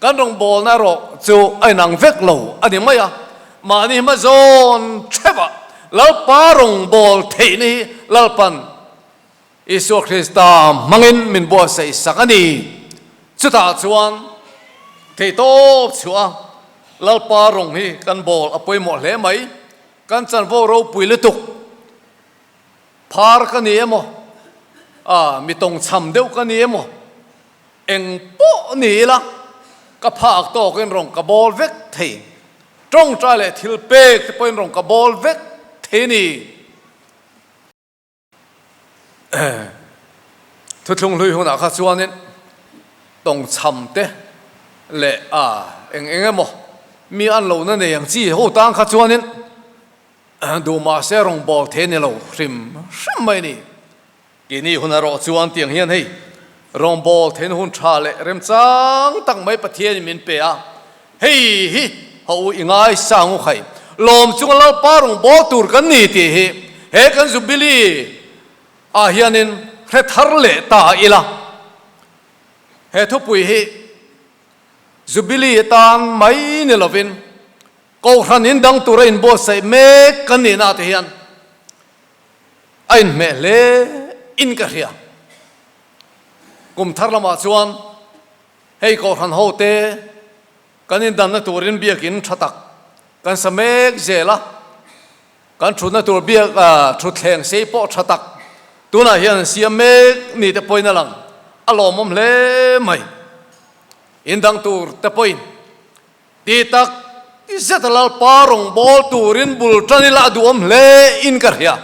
Kan rawng bawlna erawh chu a inang vek lo a ni mai a, mahni hmazawn theuhah Lalpa rawng bawl theihna hi Lalpan Isua Krista hmangin min buatsaih sak a ni. Chutah chuan theihtawp chhuah a Lalpa rawng hi kan bawl a pawimawh hle mai. Kan chanvo ropui lutuk phar ka ni emaw, a mi tawngchham deuh ka ni emaw, eng pawh ni ila ka phak tawkin rawng ka bawl vek thei. Tawngtai leh thil pek te pawhin rawng ka bawl vek thei a ni. Thuthlung hlui hunah kha chuanin tawngchham te leh a eng eng emaw mi an lohna nei ang chi ho tang kha chuanin Duh mahse rawngbâwl thei a ni lo hrim hrim mai a ni. Keini hun erawh chuan tiang hian hei rawngbâwl theihna hun ṭha leh remchang tak mai Pathianin min pe a, hei hi ho u i ngaisang u khai, lawm chunga Lalpa rawngbâwl tur kan ni tih hi he kan Jubilee ah hianin hre thar leh ta ila. He thupui hi Jubilee atan mai ni lovin Kohhran in dang tura inbuatsaih mek kan nihna te hian a inhmeh hle in ka hria. Kum thar lamah chuan hei Kohhran hote kan indanna turin biakin tha tak kan sa mek zel a, kan thutna tur biak thutthleng sei pawh tha tak tunah hian an siam mek ni te pawhin a lang a lawmawm hle mai. Indang tur te pawhin Ti tak zet a Lalpa rawngbâwl tûrin bul ṭan ila a duhawm hle in ka hria.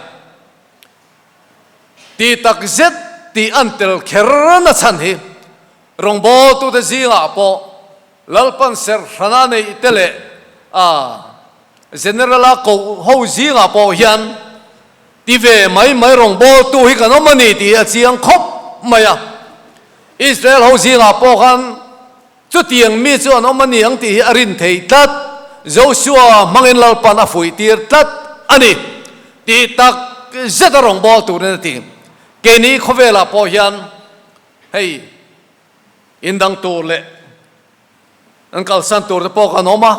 Ti tak zet tih an tel kher na chhan hi rawngbâwltute zîngah pawh Lalpan serh hrana neih te leh a General-a koh ho zîngah pawh hian ti ve mai mai rawngbâwltu hi kan awm a ni tih hi a chiang khawp mai a. Israel ho zîngah pawh khan Chutiang mi chu an awm a ni ang tih hi a rin thei tlat. Joshua hmangin Lalpan a fuihtir tlat a ni tih tak zet a rawngbâwl turin a ti. Keini khawvelah pawh hian hei indang tur leh an kalsan tur te pawh kan awm a,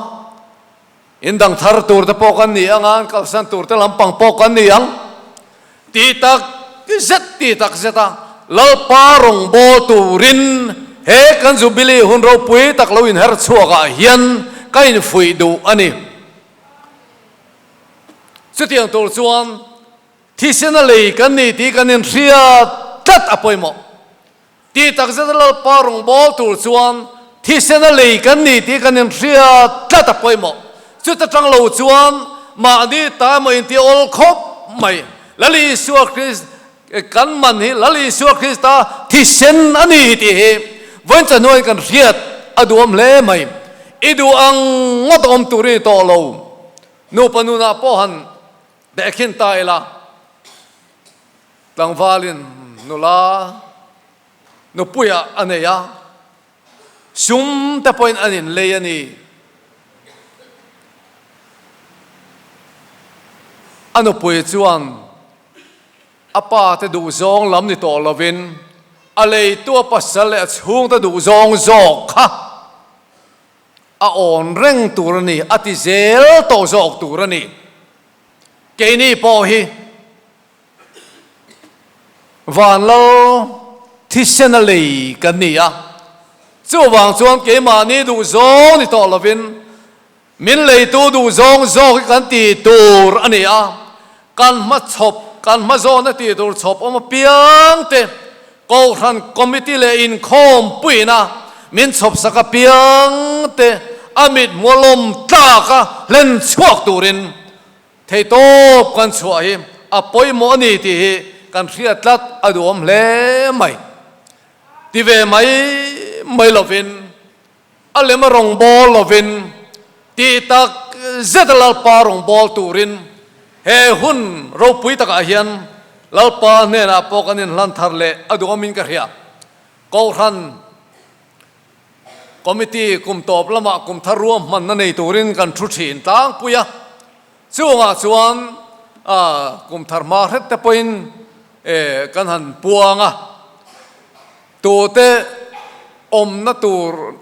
indang thar tur te pawh kan ni ang a, an kalsan tur te lampang pawh kan ni ang tih tak zet tih tak zet a Lalpa rawngbâwl turin he kan Jubilee hun ropui tak lo inher chhuakah hian ka infuih duh a ni. Chutiang tur chuan thisena lei kan ni tih kan inhriat tlat a pawimawh. Tih takzet a Lalpa rawngbâwl tur chuan thisena lei kan ni tih kan inhriat tlat a pawimawh. Chuta ṭang lo chuan mahni ta emaw inti awl khawp mai. Lal Isua Krist kan man hi Lal Isua Krista thisen a ni tih hi vawiin chahnuaiin kan hriat a duhawm hle mai. I duh ang ngawt awm tur i ni tawh lo. Nupa nunah pawh han tehkhin ta ila. Tlangvalin nula nupuiah a nei a, sum te pawhin an inlei a ni. A nupui chuan a pa te duhzawng lam ni tawh lovin a leitu a pasal leh a chhungte duhzawng zawk kha a awn reng tur a ni, a ti zel tawh zawk tur a ni. Keini pawh hi Vanlal thisena lei kan ni a, chuvang chuan keimahni duh zawng ni tawh lovin min leitu duh zawng zawk hi kan ti tur a ni a, kan hma chhawp, kan hma zawna ti tur chhawp awm apiang te Kohhran Committee leh inkhawm puina min chhawp sak apiang te a mithmuh lawm tlak a hlen chhuak turin Theihtawp kan chhuah hi a pawimawh a ni tih hi kan hriat tlat a duhawm hle mai. Ti ve mai mai lovin, a lem a rawngbâwl lovin, tih tak zet a Lalpa rawngbâwl turin he hun ropui takah hian Lalpa hnenah pawh kan inhlan thar leh a duhawmin ka hria. Kohhran. Committee kum tawp lamah kum thar ruahmanna nei turin kan thu thin tlangpui a, chungah chuan kum thar hma hret te pawhin kan han puang a, tute awmna tur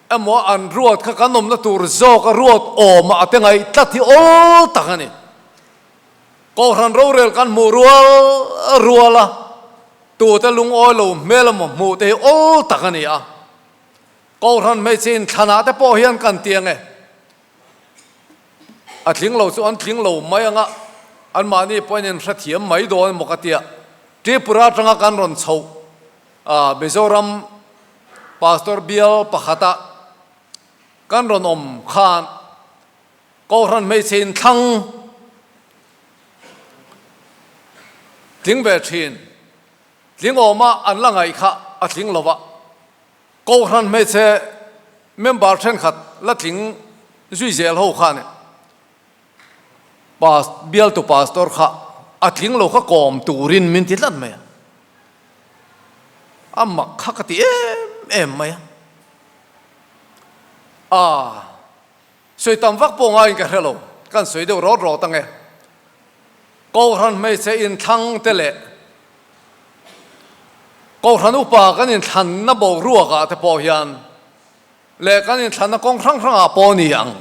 emaw an ruat kha kan awmna tur zawk a ruat awm a te ngaih tlat hi awl tak a ni. Kohhran rorel kan hmuh rual rual a. Tute lungawi lo hmel emaw hmuh te hi awl tak a ni a. Kohhran hmeichhe inthlanah te pawh hian kan ti ang e. A tling lo chu an tling lo mai ang a, anmahni pawhin in hrethiam mai dawn emaw ka tia. Tripura atanga kan rawn chhoh a Mizoram Pastor bial pakhata kan rawn awm khan Kohhran hmeichhe inthlang tling ve thin, tling awma an la ngaih kha a tling lo va, Kohhran hmeichhe member thenkhat la tling zui zel ho khan Pas bialtu pastor kha a tling lo kha kawm turin min ti tlat mai a. A mak kha ka ti em em mai a. A sawi tam vak pawh ngaiin ka hre lo, kan sawi deuh rawt rawt ang e. Kohhran hmeichhe inthlang te leh Kohhran upa kan inthlanna boruakah te pawh hian leh kan inthlanna kawng hrang hrangah pawh a ni ang.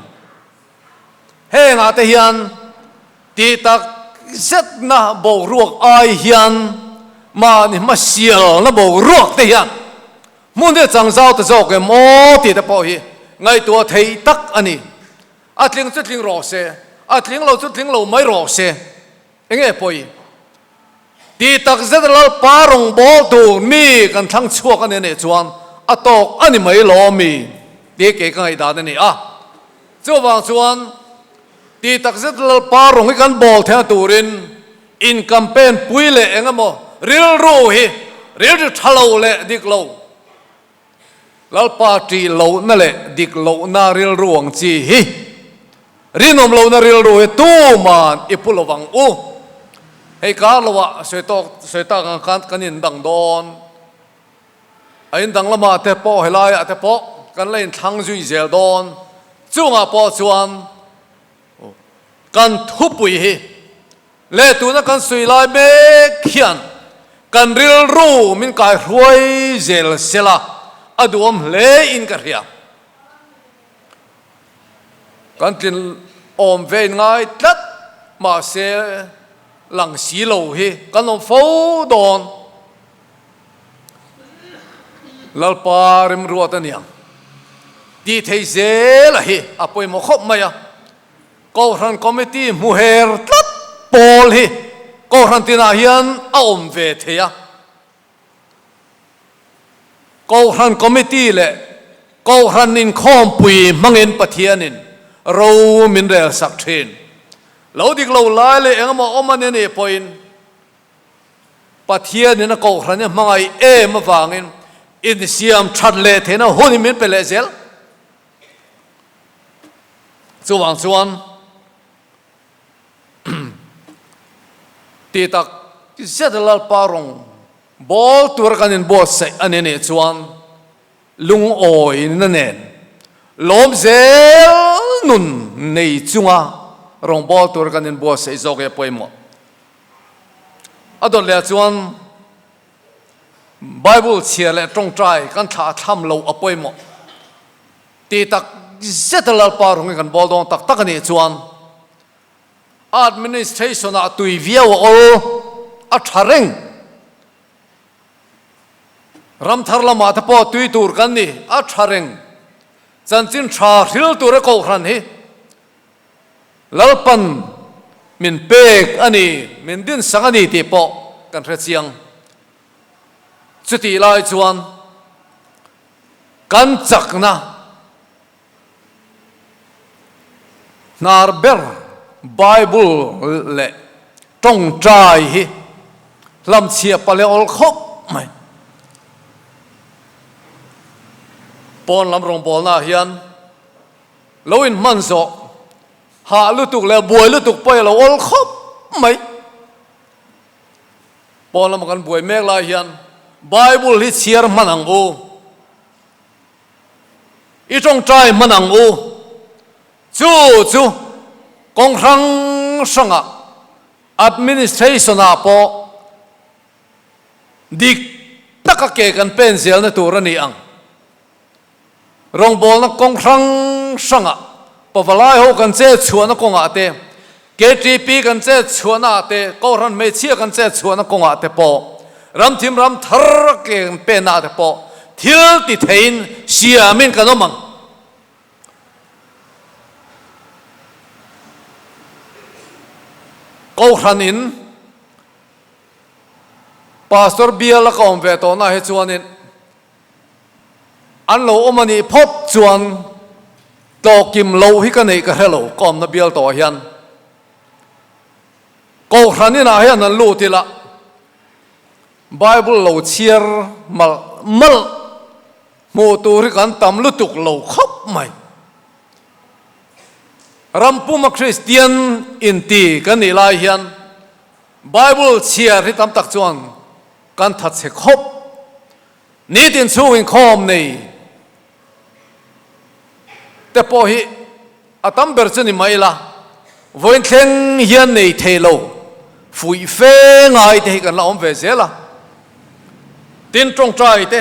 Hengah te hian tih tak zetna boruak ai hian mahni hmasialna boruak te hian hmun hi a chang zau ta zawk em aw tih te pawh hi ngaihtuah theih tak a ni. A tling chu tling rawh se, a tling lo chu tling lo mai rawh se. Enge pawi? Tih tak zet Lalpa rawngbâwl tur mi kan thlang chhuak a ni anih chuan a tâwk a ni mai lo mi tih kei ka ngaihdan a ni a. Chuvang chuan tih tak zet Lalpa rawng hi kan bâwl theihna turin in campaign pui leh eng emaw rilru hi rilru ṭha lo leh dik lo, Lalpa ṭih lohna leh dik lohna rilru ang chi hi rinawm lohna rilru hi tuman i pu lo vang u. Hei kar loah sawi tawk sawi tak ang khan kan indang dawn. A indang lamah te pawh helaiah te pawh kan la inthlang zui zel dawn. Chungah pawh chuan kan thupui hi Leh tuna kan sawi lai mek hian kan rilru min kaihruai zel sela a duhawm hle in ka hria. Kan tlin awm ve in ngai tlat mahse lang si lo hi kan awm fo dawn. Lalpa rimruat a niang tih thei zel a hi a pawimawh khawp mai a. Kohhran Committee hmu her tlat pawl hi Kohhran tinah hian a awm ve thei a. Kohhran Committee leh Kohhran inkhawmpui hmangin Pathianin ro min rel sak thin. Lo dik lo lai leh engemaw awm a ni anih pawhin Pathianin a Kohhran hi a hmangaih em avangin insiam that leh theihna hun hi min pe leh zel. Chuvang chuan ti tak zet a Lalpa rawng bawl tura kan inbuatsaih a ni nih chuan lungawina nen lawm zel nun nei chunga rawng bawl tura kan inbuatsaih zawk hi a pawimawh. A dawt leh ah chuan Bible chhiar leh tawngtai kan thlah thlam lo a pawimawh. Tih tak zet a Lalpa rawngin kan bawl dawn tak tak a nih chuan administration ah tui viau a awl a tha reng. Ramthar lamah te pawh tui tur kan ni a tha reng. Chanchin tha hril tur a kohhran hi Lalpan min pek a ni, min dinsak a ni tih pawh kan hre chiang. Chutih lai chuan kan chakna hnar ber Bible leh tawngtai hi hlamchhiah pale awl khawp mai. Pawn lam rawngbawlnaah hian Lo inhman zawh, hah lutuk leh buai lutuk pawh i lo awl khawp mai. Pawn lama kan buai mek lai hian Bible hi chhiar hman ang u, i tawngtai hman ang u. Chu chu kawng hrang hrangah administration-ah pawh dik taka ke kan pen zelna tur a ni ang. Rawngbawlna kawng hrang hrangah pavalai ho kan chet chhuahna kawngah te, KTP kan chet chhuahnaah te, Kohhran hmeichhia kan chet chhuahna kawngah te pawh, ramthim ram thar ke kan pennaah te pawh thil ti theiin siamin kan awm ang. Kohhranin Pastor bial a ka awm ve tawhnaah hi chuanin, An lo awm a nih phawt chuan tlawhkim loh hi ka neih ka hre lo, ka awmna bial tawhah hian Kohhran inah hian an lut ila Bible lo chhiar malh malh hmuh tur hi kan tam lutuk lo khawp mai. Ram puma Kristian inti kan nih lai hian Bible chhiar hi tam tak chuan kan that chhe khawp. Nitin chhung inkhawm nei te pawh hi a tam ber chu ni mai la, vawiin thleng hian nei thei lo fuih fe ngai te hi kan la awm ve zel a. Tin tawngtai te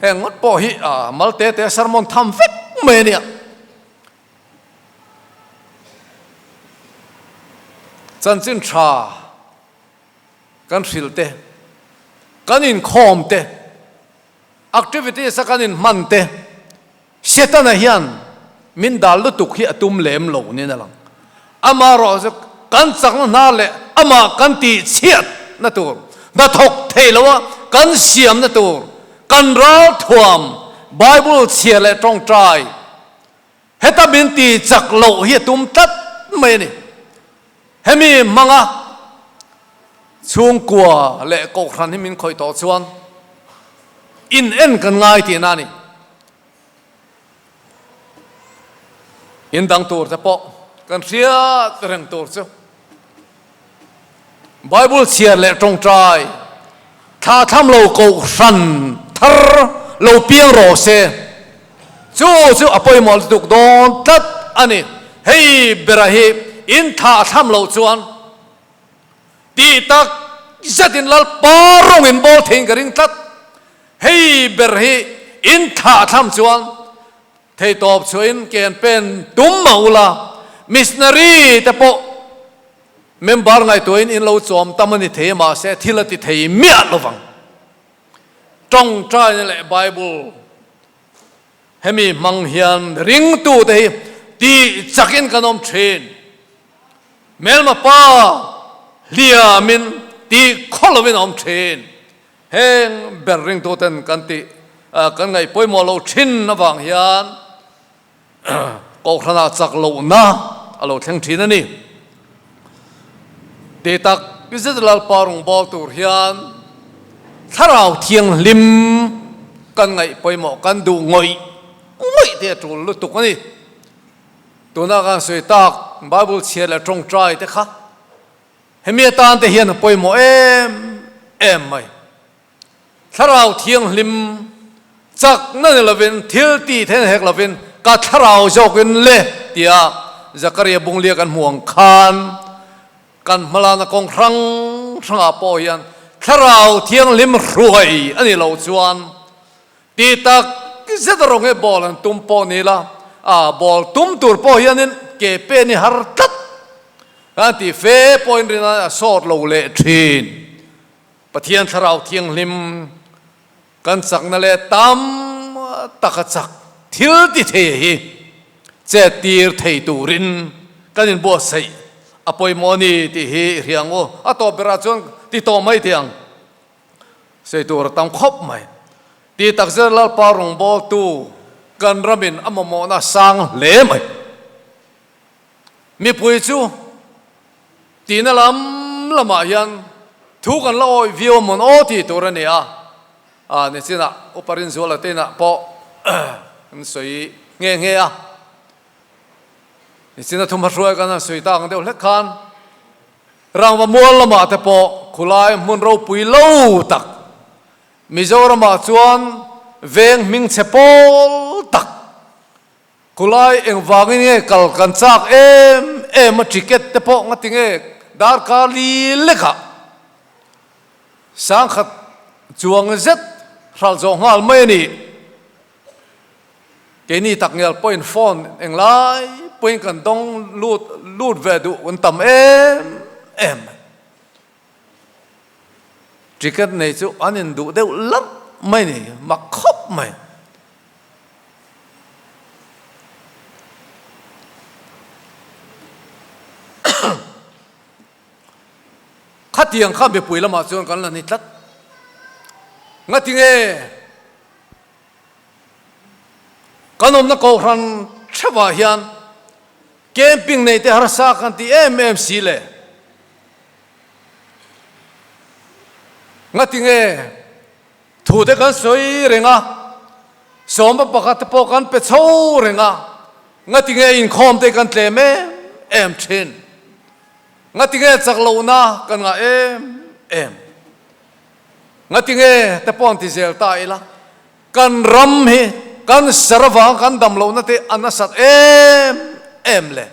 heng ngawt pawh hi a mal te te sermon tham vek mai a nia. Chanchin tha kan hrilh te, kan inkhawm te, activities a kan inhman te, Setana hian min dal lutuk hi a tum lem lo niin a lang. Amaherawhchu kan chakna hna leh amah kan tihchhiat na tur, hnathawk thei loa kan siamna tur, kan ralthuam, Bible chhia leh tawngtai, heta min tihchak loh hi a tum tlat mai a ni. Hemi hmanga chhungkua leh kohhran hi min khawih tawh chuan in en kan ngai tihna a ni. In dang tur te pawh kan hriat reng tur chu Bible chhiar leh tawngtai thla tham lo kohhran thar lo piang rawh se. Chu chu a pawimawh lutuk dawn tlat a ni. Hei bera hi in thlah thlam loh chuan tih tak zetin Lalpa rawng in bawl theiin ka ring tlat. Hei ber hi in thlah thlam chuan theitawp chhuahin ken pen tum mah ula, missionary te pawh member ngaihtuahin in lo chawm tam a ni thei a, mahse thil a ti thei miah lovang. Tawngtaina leh Bible hemi hmang hian ringtute hi tih chakin kan awm thin. Hmelma pa hliamin tih khaw lovin a awm thin. Heng ber ringtuten kan tih kan ngaih pawimawh lo thin avang hian Kohhranah chak lohna a lo thleng thin a ni. Ti tak zet Lalpa rawngbâwl tur hian Thlarau Thianghlim kan ngaih pawimawh kan duh ngawih ngawih te a ṭul lutuk a ni. Tuna kan sawi tak Bible chhiar leh ṭawngṭai te kha hemi atan te hian a pawimawh em em mai. Thlarau Thianghlim chakna ni lovin, thil tih theihna hek lovin, ka thlarau zawkin le tia Zakaria bunglia kan hmuh ang khan kan hmalana kawng hrang hrangah pawh hian Thlarau Thianghlim hruai a nih loh chuan ti tak zet rawng hi ball an tum pawh ni la, a ball tum tur pawh hianin ke pen hi har tlat kan tih fe pawhin rinna a sawt lo leh thin. Pathian Thlarau Thianghlim kan chakna leh tam taka chak thil ti thei hi chet tir thei turin kan inbuatsaih a pawimawh a ni tih hi i hria ang u. A tawp berah chuan ti tawh mai teh ang. Sawi tur a tam khawp mai. Ti takzet Lalpa rawngbawltu kan ramin a mamawhna a sang hle mai. Mipui chu Tihna lam lamah hian thu kan la awih viau amawn aw tih tur a ni a, a nichinah Upa Rinzuala te inah pawh an sawi nghe nghe a, nichina thumha hruai kan han sawi tak ang deuh hlek khan rangva mual lamah te pawh khulai hmun ropui lo tak Mizoramah chuan veng hmingchhe pawl tak Khulai engvangin nge kal kan chak em em a ticket te pawh ngati nge darkar li lekah sangkhat chuang zet hral zawh nghal mai a ni. Keini takngial pawhin phone englai pawhin kan dawng lut lut ve duh kan tam em em mai. Ticket nei chu an induh deuh larh mai ni, mak khawp mai. Khatiang kha mipui lamah chuan kan la ni tlat. Ngatinge kan awmna kohhran theuhah hian camping nei te harsa kan ti em em si le. Ngatinge Thu te kan sawi reng a, sawma pakhat te pawh kan pe chho reng a. Ngatinge inkhawm te kan tlem em em thin? Ngatinge chak lohna kan ngah em em? Ngatinge te pawh an ti zel ta ila, kan ram hi kan ser avanga kan dam lohna te a nasat em em le?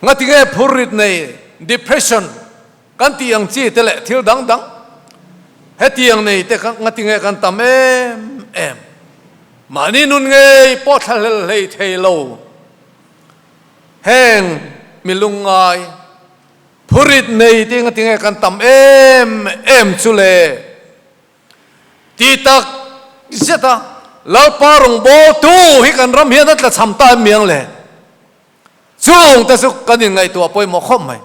Ngatinge phurrit nei, depression, kan tih ang chi te leh thil dang dang hetiang nei te kha ngatinge kan tam em em? Mahni nun ngei pawh thlahlel hlei thei lo heng mi lungngai phurrit nei te ngatinge kan tam em em chu le? Ti tak zet a, Lalpa rawngbawltu hi kan ram hian a tlachham ta em miang le? Chung te chu kan inngaihtuah pawimawh khawp mai.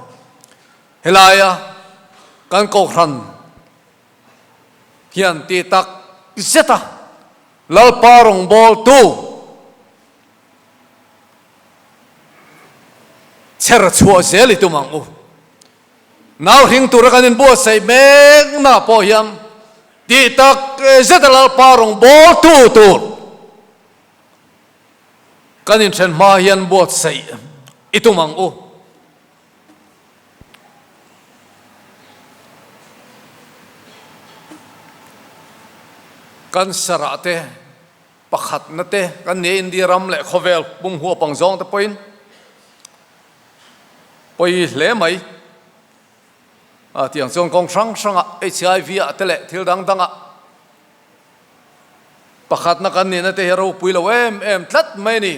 Helaia kan Kohhran hian ti tak zet a, Lalpa rawngbawltu chher chhuah zel i tum ang u. Nau hring tura kan inbuatsaih mek na pawh hian tih tak zeta Lalpa rawn bawltu tur kan inthen hma hian buatsaih i tum ang u. Kan sarah te pakhatna te kan nia India ram leh khawvel pum huap ang zawng te pawhin Pawi hle mai. A tiang chuan kawng hrang hrangah HIV ah te leh thil dang dangah pakhatna kan nihna te hi a ropui lo em em tlat mai a ni.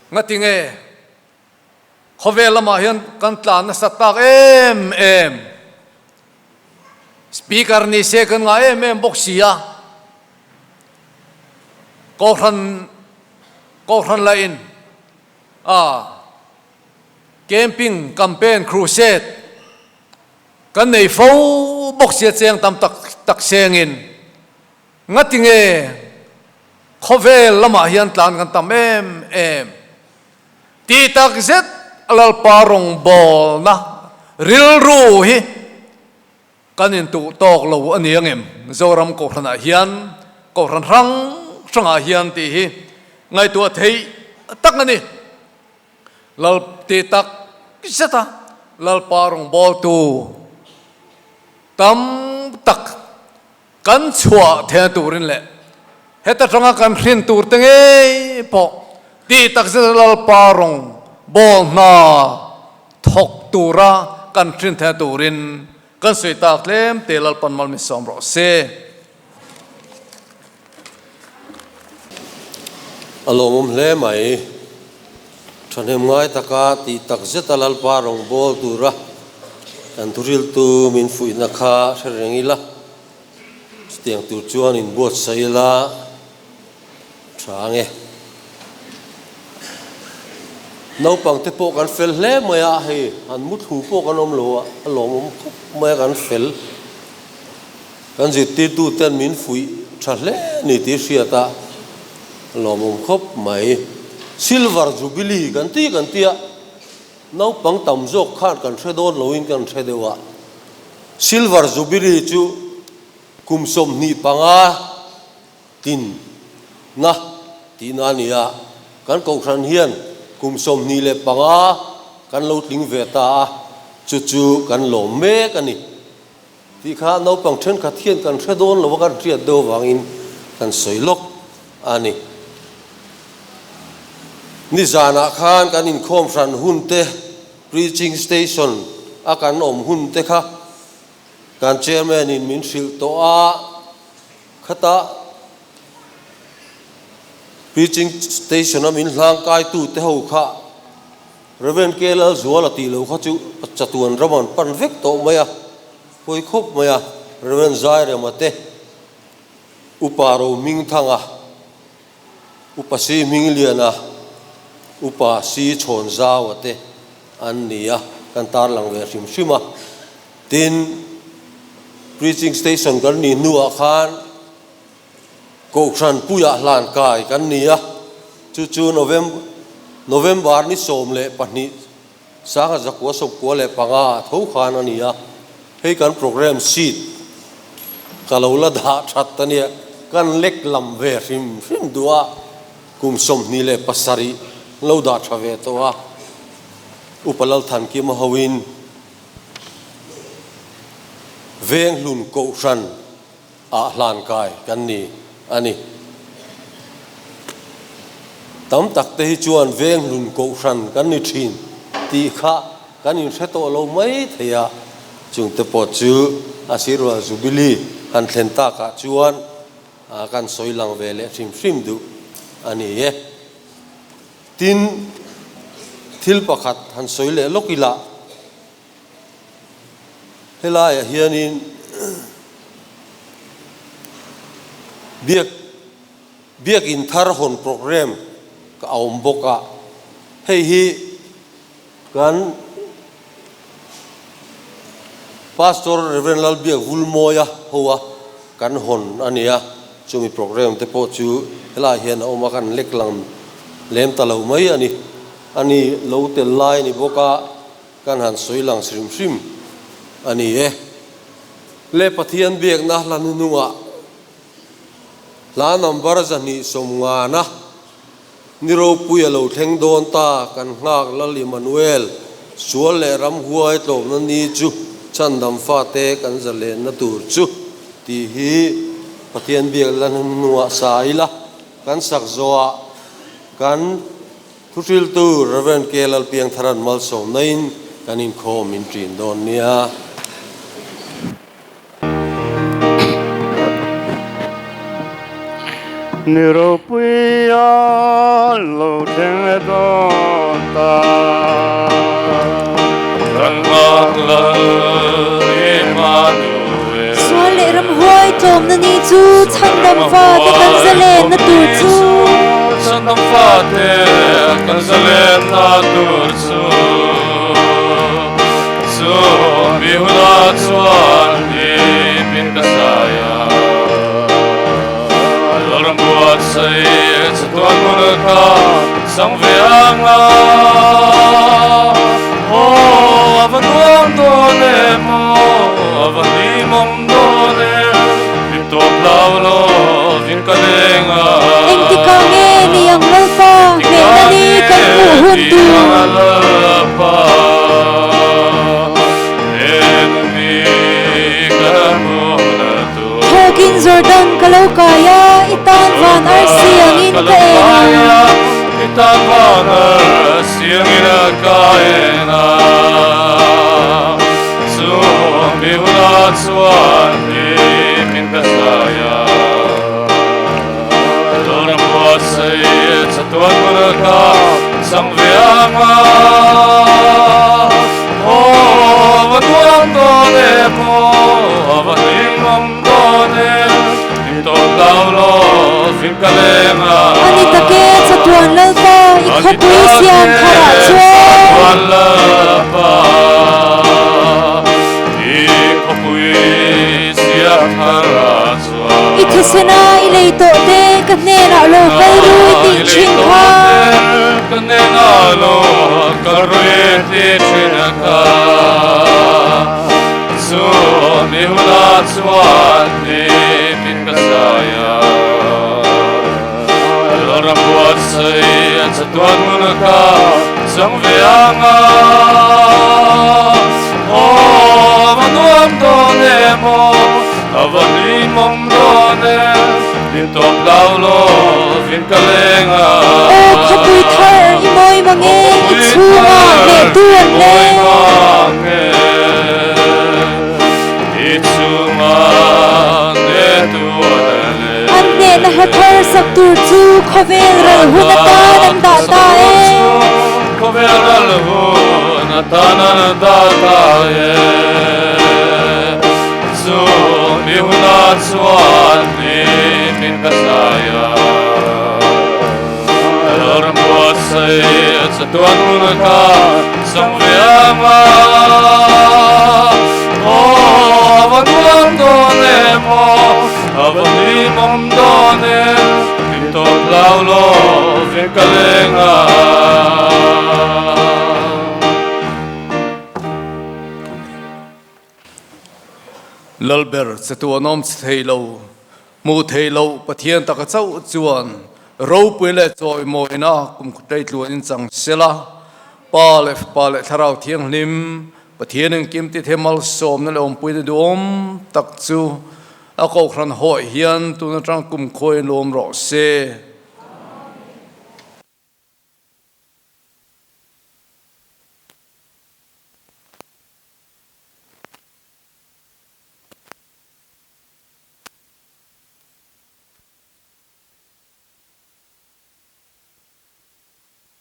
Ngatinge khawvel lamah hian kan tlan nasa tak em em. Speaker ni se kan ngah em em bawk si a. Kohhran Kohhran lah in a camping campaign crusade kan nei fo bawk sia cheng tam tak tak seng in ngatinge khawvel lamah hian tlan kan tam em em tih tak zet a Lalpa rawngbawlna rilru hi Kan intuh tawk lo a ni ang em? Zoram Kohhranah hian Kohhran hrang hrangah hian tih hi ngaihtuah theih tak a ni. Lal ti tak zet a, Lalpa rawngbawltu tam tak kan chhuah theihna turin leh heta tanga kan hrin tur te ngei pawh ti tak zet a Lalpa rawngbâwl hna thawk tura kan hrin theihna turin Kan sawi tak tlem te Lalpan mal min sawm rawh se. A lawmawm hle mai. Thahnem ngai taka tih tak zeta Lalpa rawngbâwl tura kan thuriltu min fuihna kha hre reng ila, chutiang tur chuan inbuatsaih ila tha ang e. Naupang te pawh kan fel hle mai a, hei an muthlu pawh kan awm lo a, a lawmawm khawp mai a kan fel. Kan zirtirtu ten min fuih tha hle ni tih hriat a, a lawmawm khawp mai. Silver Jubilee kan ti kan ti a, naupang tam zawk khan kan hre dawn loin kan hre deuh a, Silver Jubilee chu kum 25 Tin, na tihna a ni a, kan kohhran hian kum 25 kan lo tling ve ta a, chu chu kan lawm mek a ni. Tih kha naupang thenkhat hian kan hre dawn lo a, kan hriat deuh avangin kan sawi lawk a ni. Nizanah khan kan inkhawm hran hun te, preaching station a kan awm hun te kha kan chairman in min hrilh tawh a, Khata preaching station a min hlang kaitu te ho kha Rev. K. Lalzuala tih lo kha chu chatuan ram an pan vek tawh mai a, pawi khawp mai a, Rev. Zairema te, Upa Rohmingthanga, Upa Si Hmingliana, Upa Si Chhawnzaua te an ni a, kan tarlang ve hrim hrim a. Tin, preaching station kan nih hnuah khan Kohhran puiah hlan kai kan ni a, chu chu November ni 12 1995 ah tho khan a ni a, hei kan programme sheet ka lo la dah that a nia. kan lek lam ve hrim hrim duh a, kum 27 lo dah tha ve tawh a, Upa Lalthankima hoin Venghlun Kohhran ah hlan kai kan ni a ni. Tam tak te hi chuan Venghlun Kohhran kan ni thin tih kha kan inhre tawh lo mai thei a, chungte pawh chu a Sirwal Jubilee han thlen takah chuan kan sawi lang ve leh hrim hrim duh a ni e. Tin, thil pakhat han sawi leh lawk ila, helaiah hianin biak biakin thar hawn programme ka awm bawk a, hei hi kan Pastor Rev. Lalbiak Vulmawia hoa kan hawn a ni a, chumi programme te pawh chu helaiah hian a awm a, kan lek lang lem ta lo mai a ni. A ni lo tel lai a ni bawk a, kan han sawi lang hrim hrim a ni e. Le Pathian biakna hla hnuhnungah hla number 250 na Ni ropui a lo thleng dawn ta, kan nghak Lal Immanuel, sual leh ramhuai tlawmna ni chu chhandam fate kan zalenna tur chu tih hi Pathian biak la hnuah sa ila, kan sak zawhah kan thuhriltu Rev. K. Lalpiangtharan malsawmnain kan inkhawm min ṭin dawn nia. Ni ropui a lo thleng e dawn ta. Kan nghak lal Immanuel. Sual leh ramhuai tlawmna ni chu chhandam fate kan zalenna tur chu. Chhandam fate kan zalenna tur chu. Chu mi hunah chuan hipin ka sai a, Lalram buatsaih chatuan hmun kha chang ve ang a. Aw, a va nuam dawn em aw, a va hlimawm dawn em, hlim tawp hlau lovin ka leng a. Engtikah nge ni ang Lalpa hnehna ni kan hmuh hun tur? Thawkin Jordan ka lo kai a, i tan van arsi angin ka en a. A ni tak e, chatuan Lalpa, i khawpui siam tharah chuan. I thisena i lei tawh te ka hnenah lo kal rui tih thin kha. A va hlimawm dawn e, min tawp lau lovin ka leng a. Aw khawpui thar i mawi mang e, i chhungah hnehtu an leng. An hnehna hla thar sak tur chu khawvel ral hun atan an dah ta e. Khawvel ral hun atan an dah ta e. Chu mi hunah chuan hlimin ka sai a, Lalram buatsaih chatuan hun ka chang ve ang a. Aw, a va nuam dawn em aw, a va hlimawm dawn em, min tawp hlau lovin ka leng a. Lalber che tu an awm che thei lo. Hmuh theih loh Pathian taka chauh chuan ropui leh chawimawina kum khutlei tluanin chang sela, Pa leh Fapa leh Thlarau Thianghlim, Pathian engkim ti thei malsawmna leh awmpuina duhawm tak chu a kohhran hawih hian tun atang kum khuain lawm rawh se.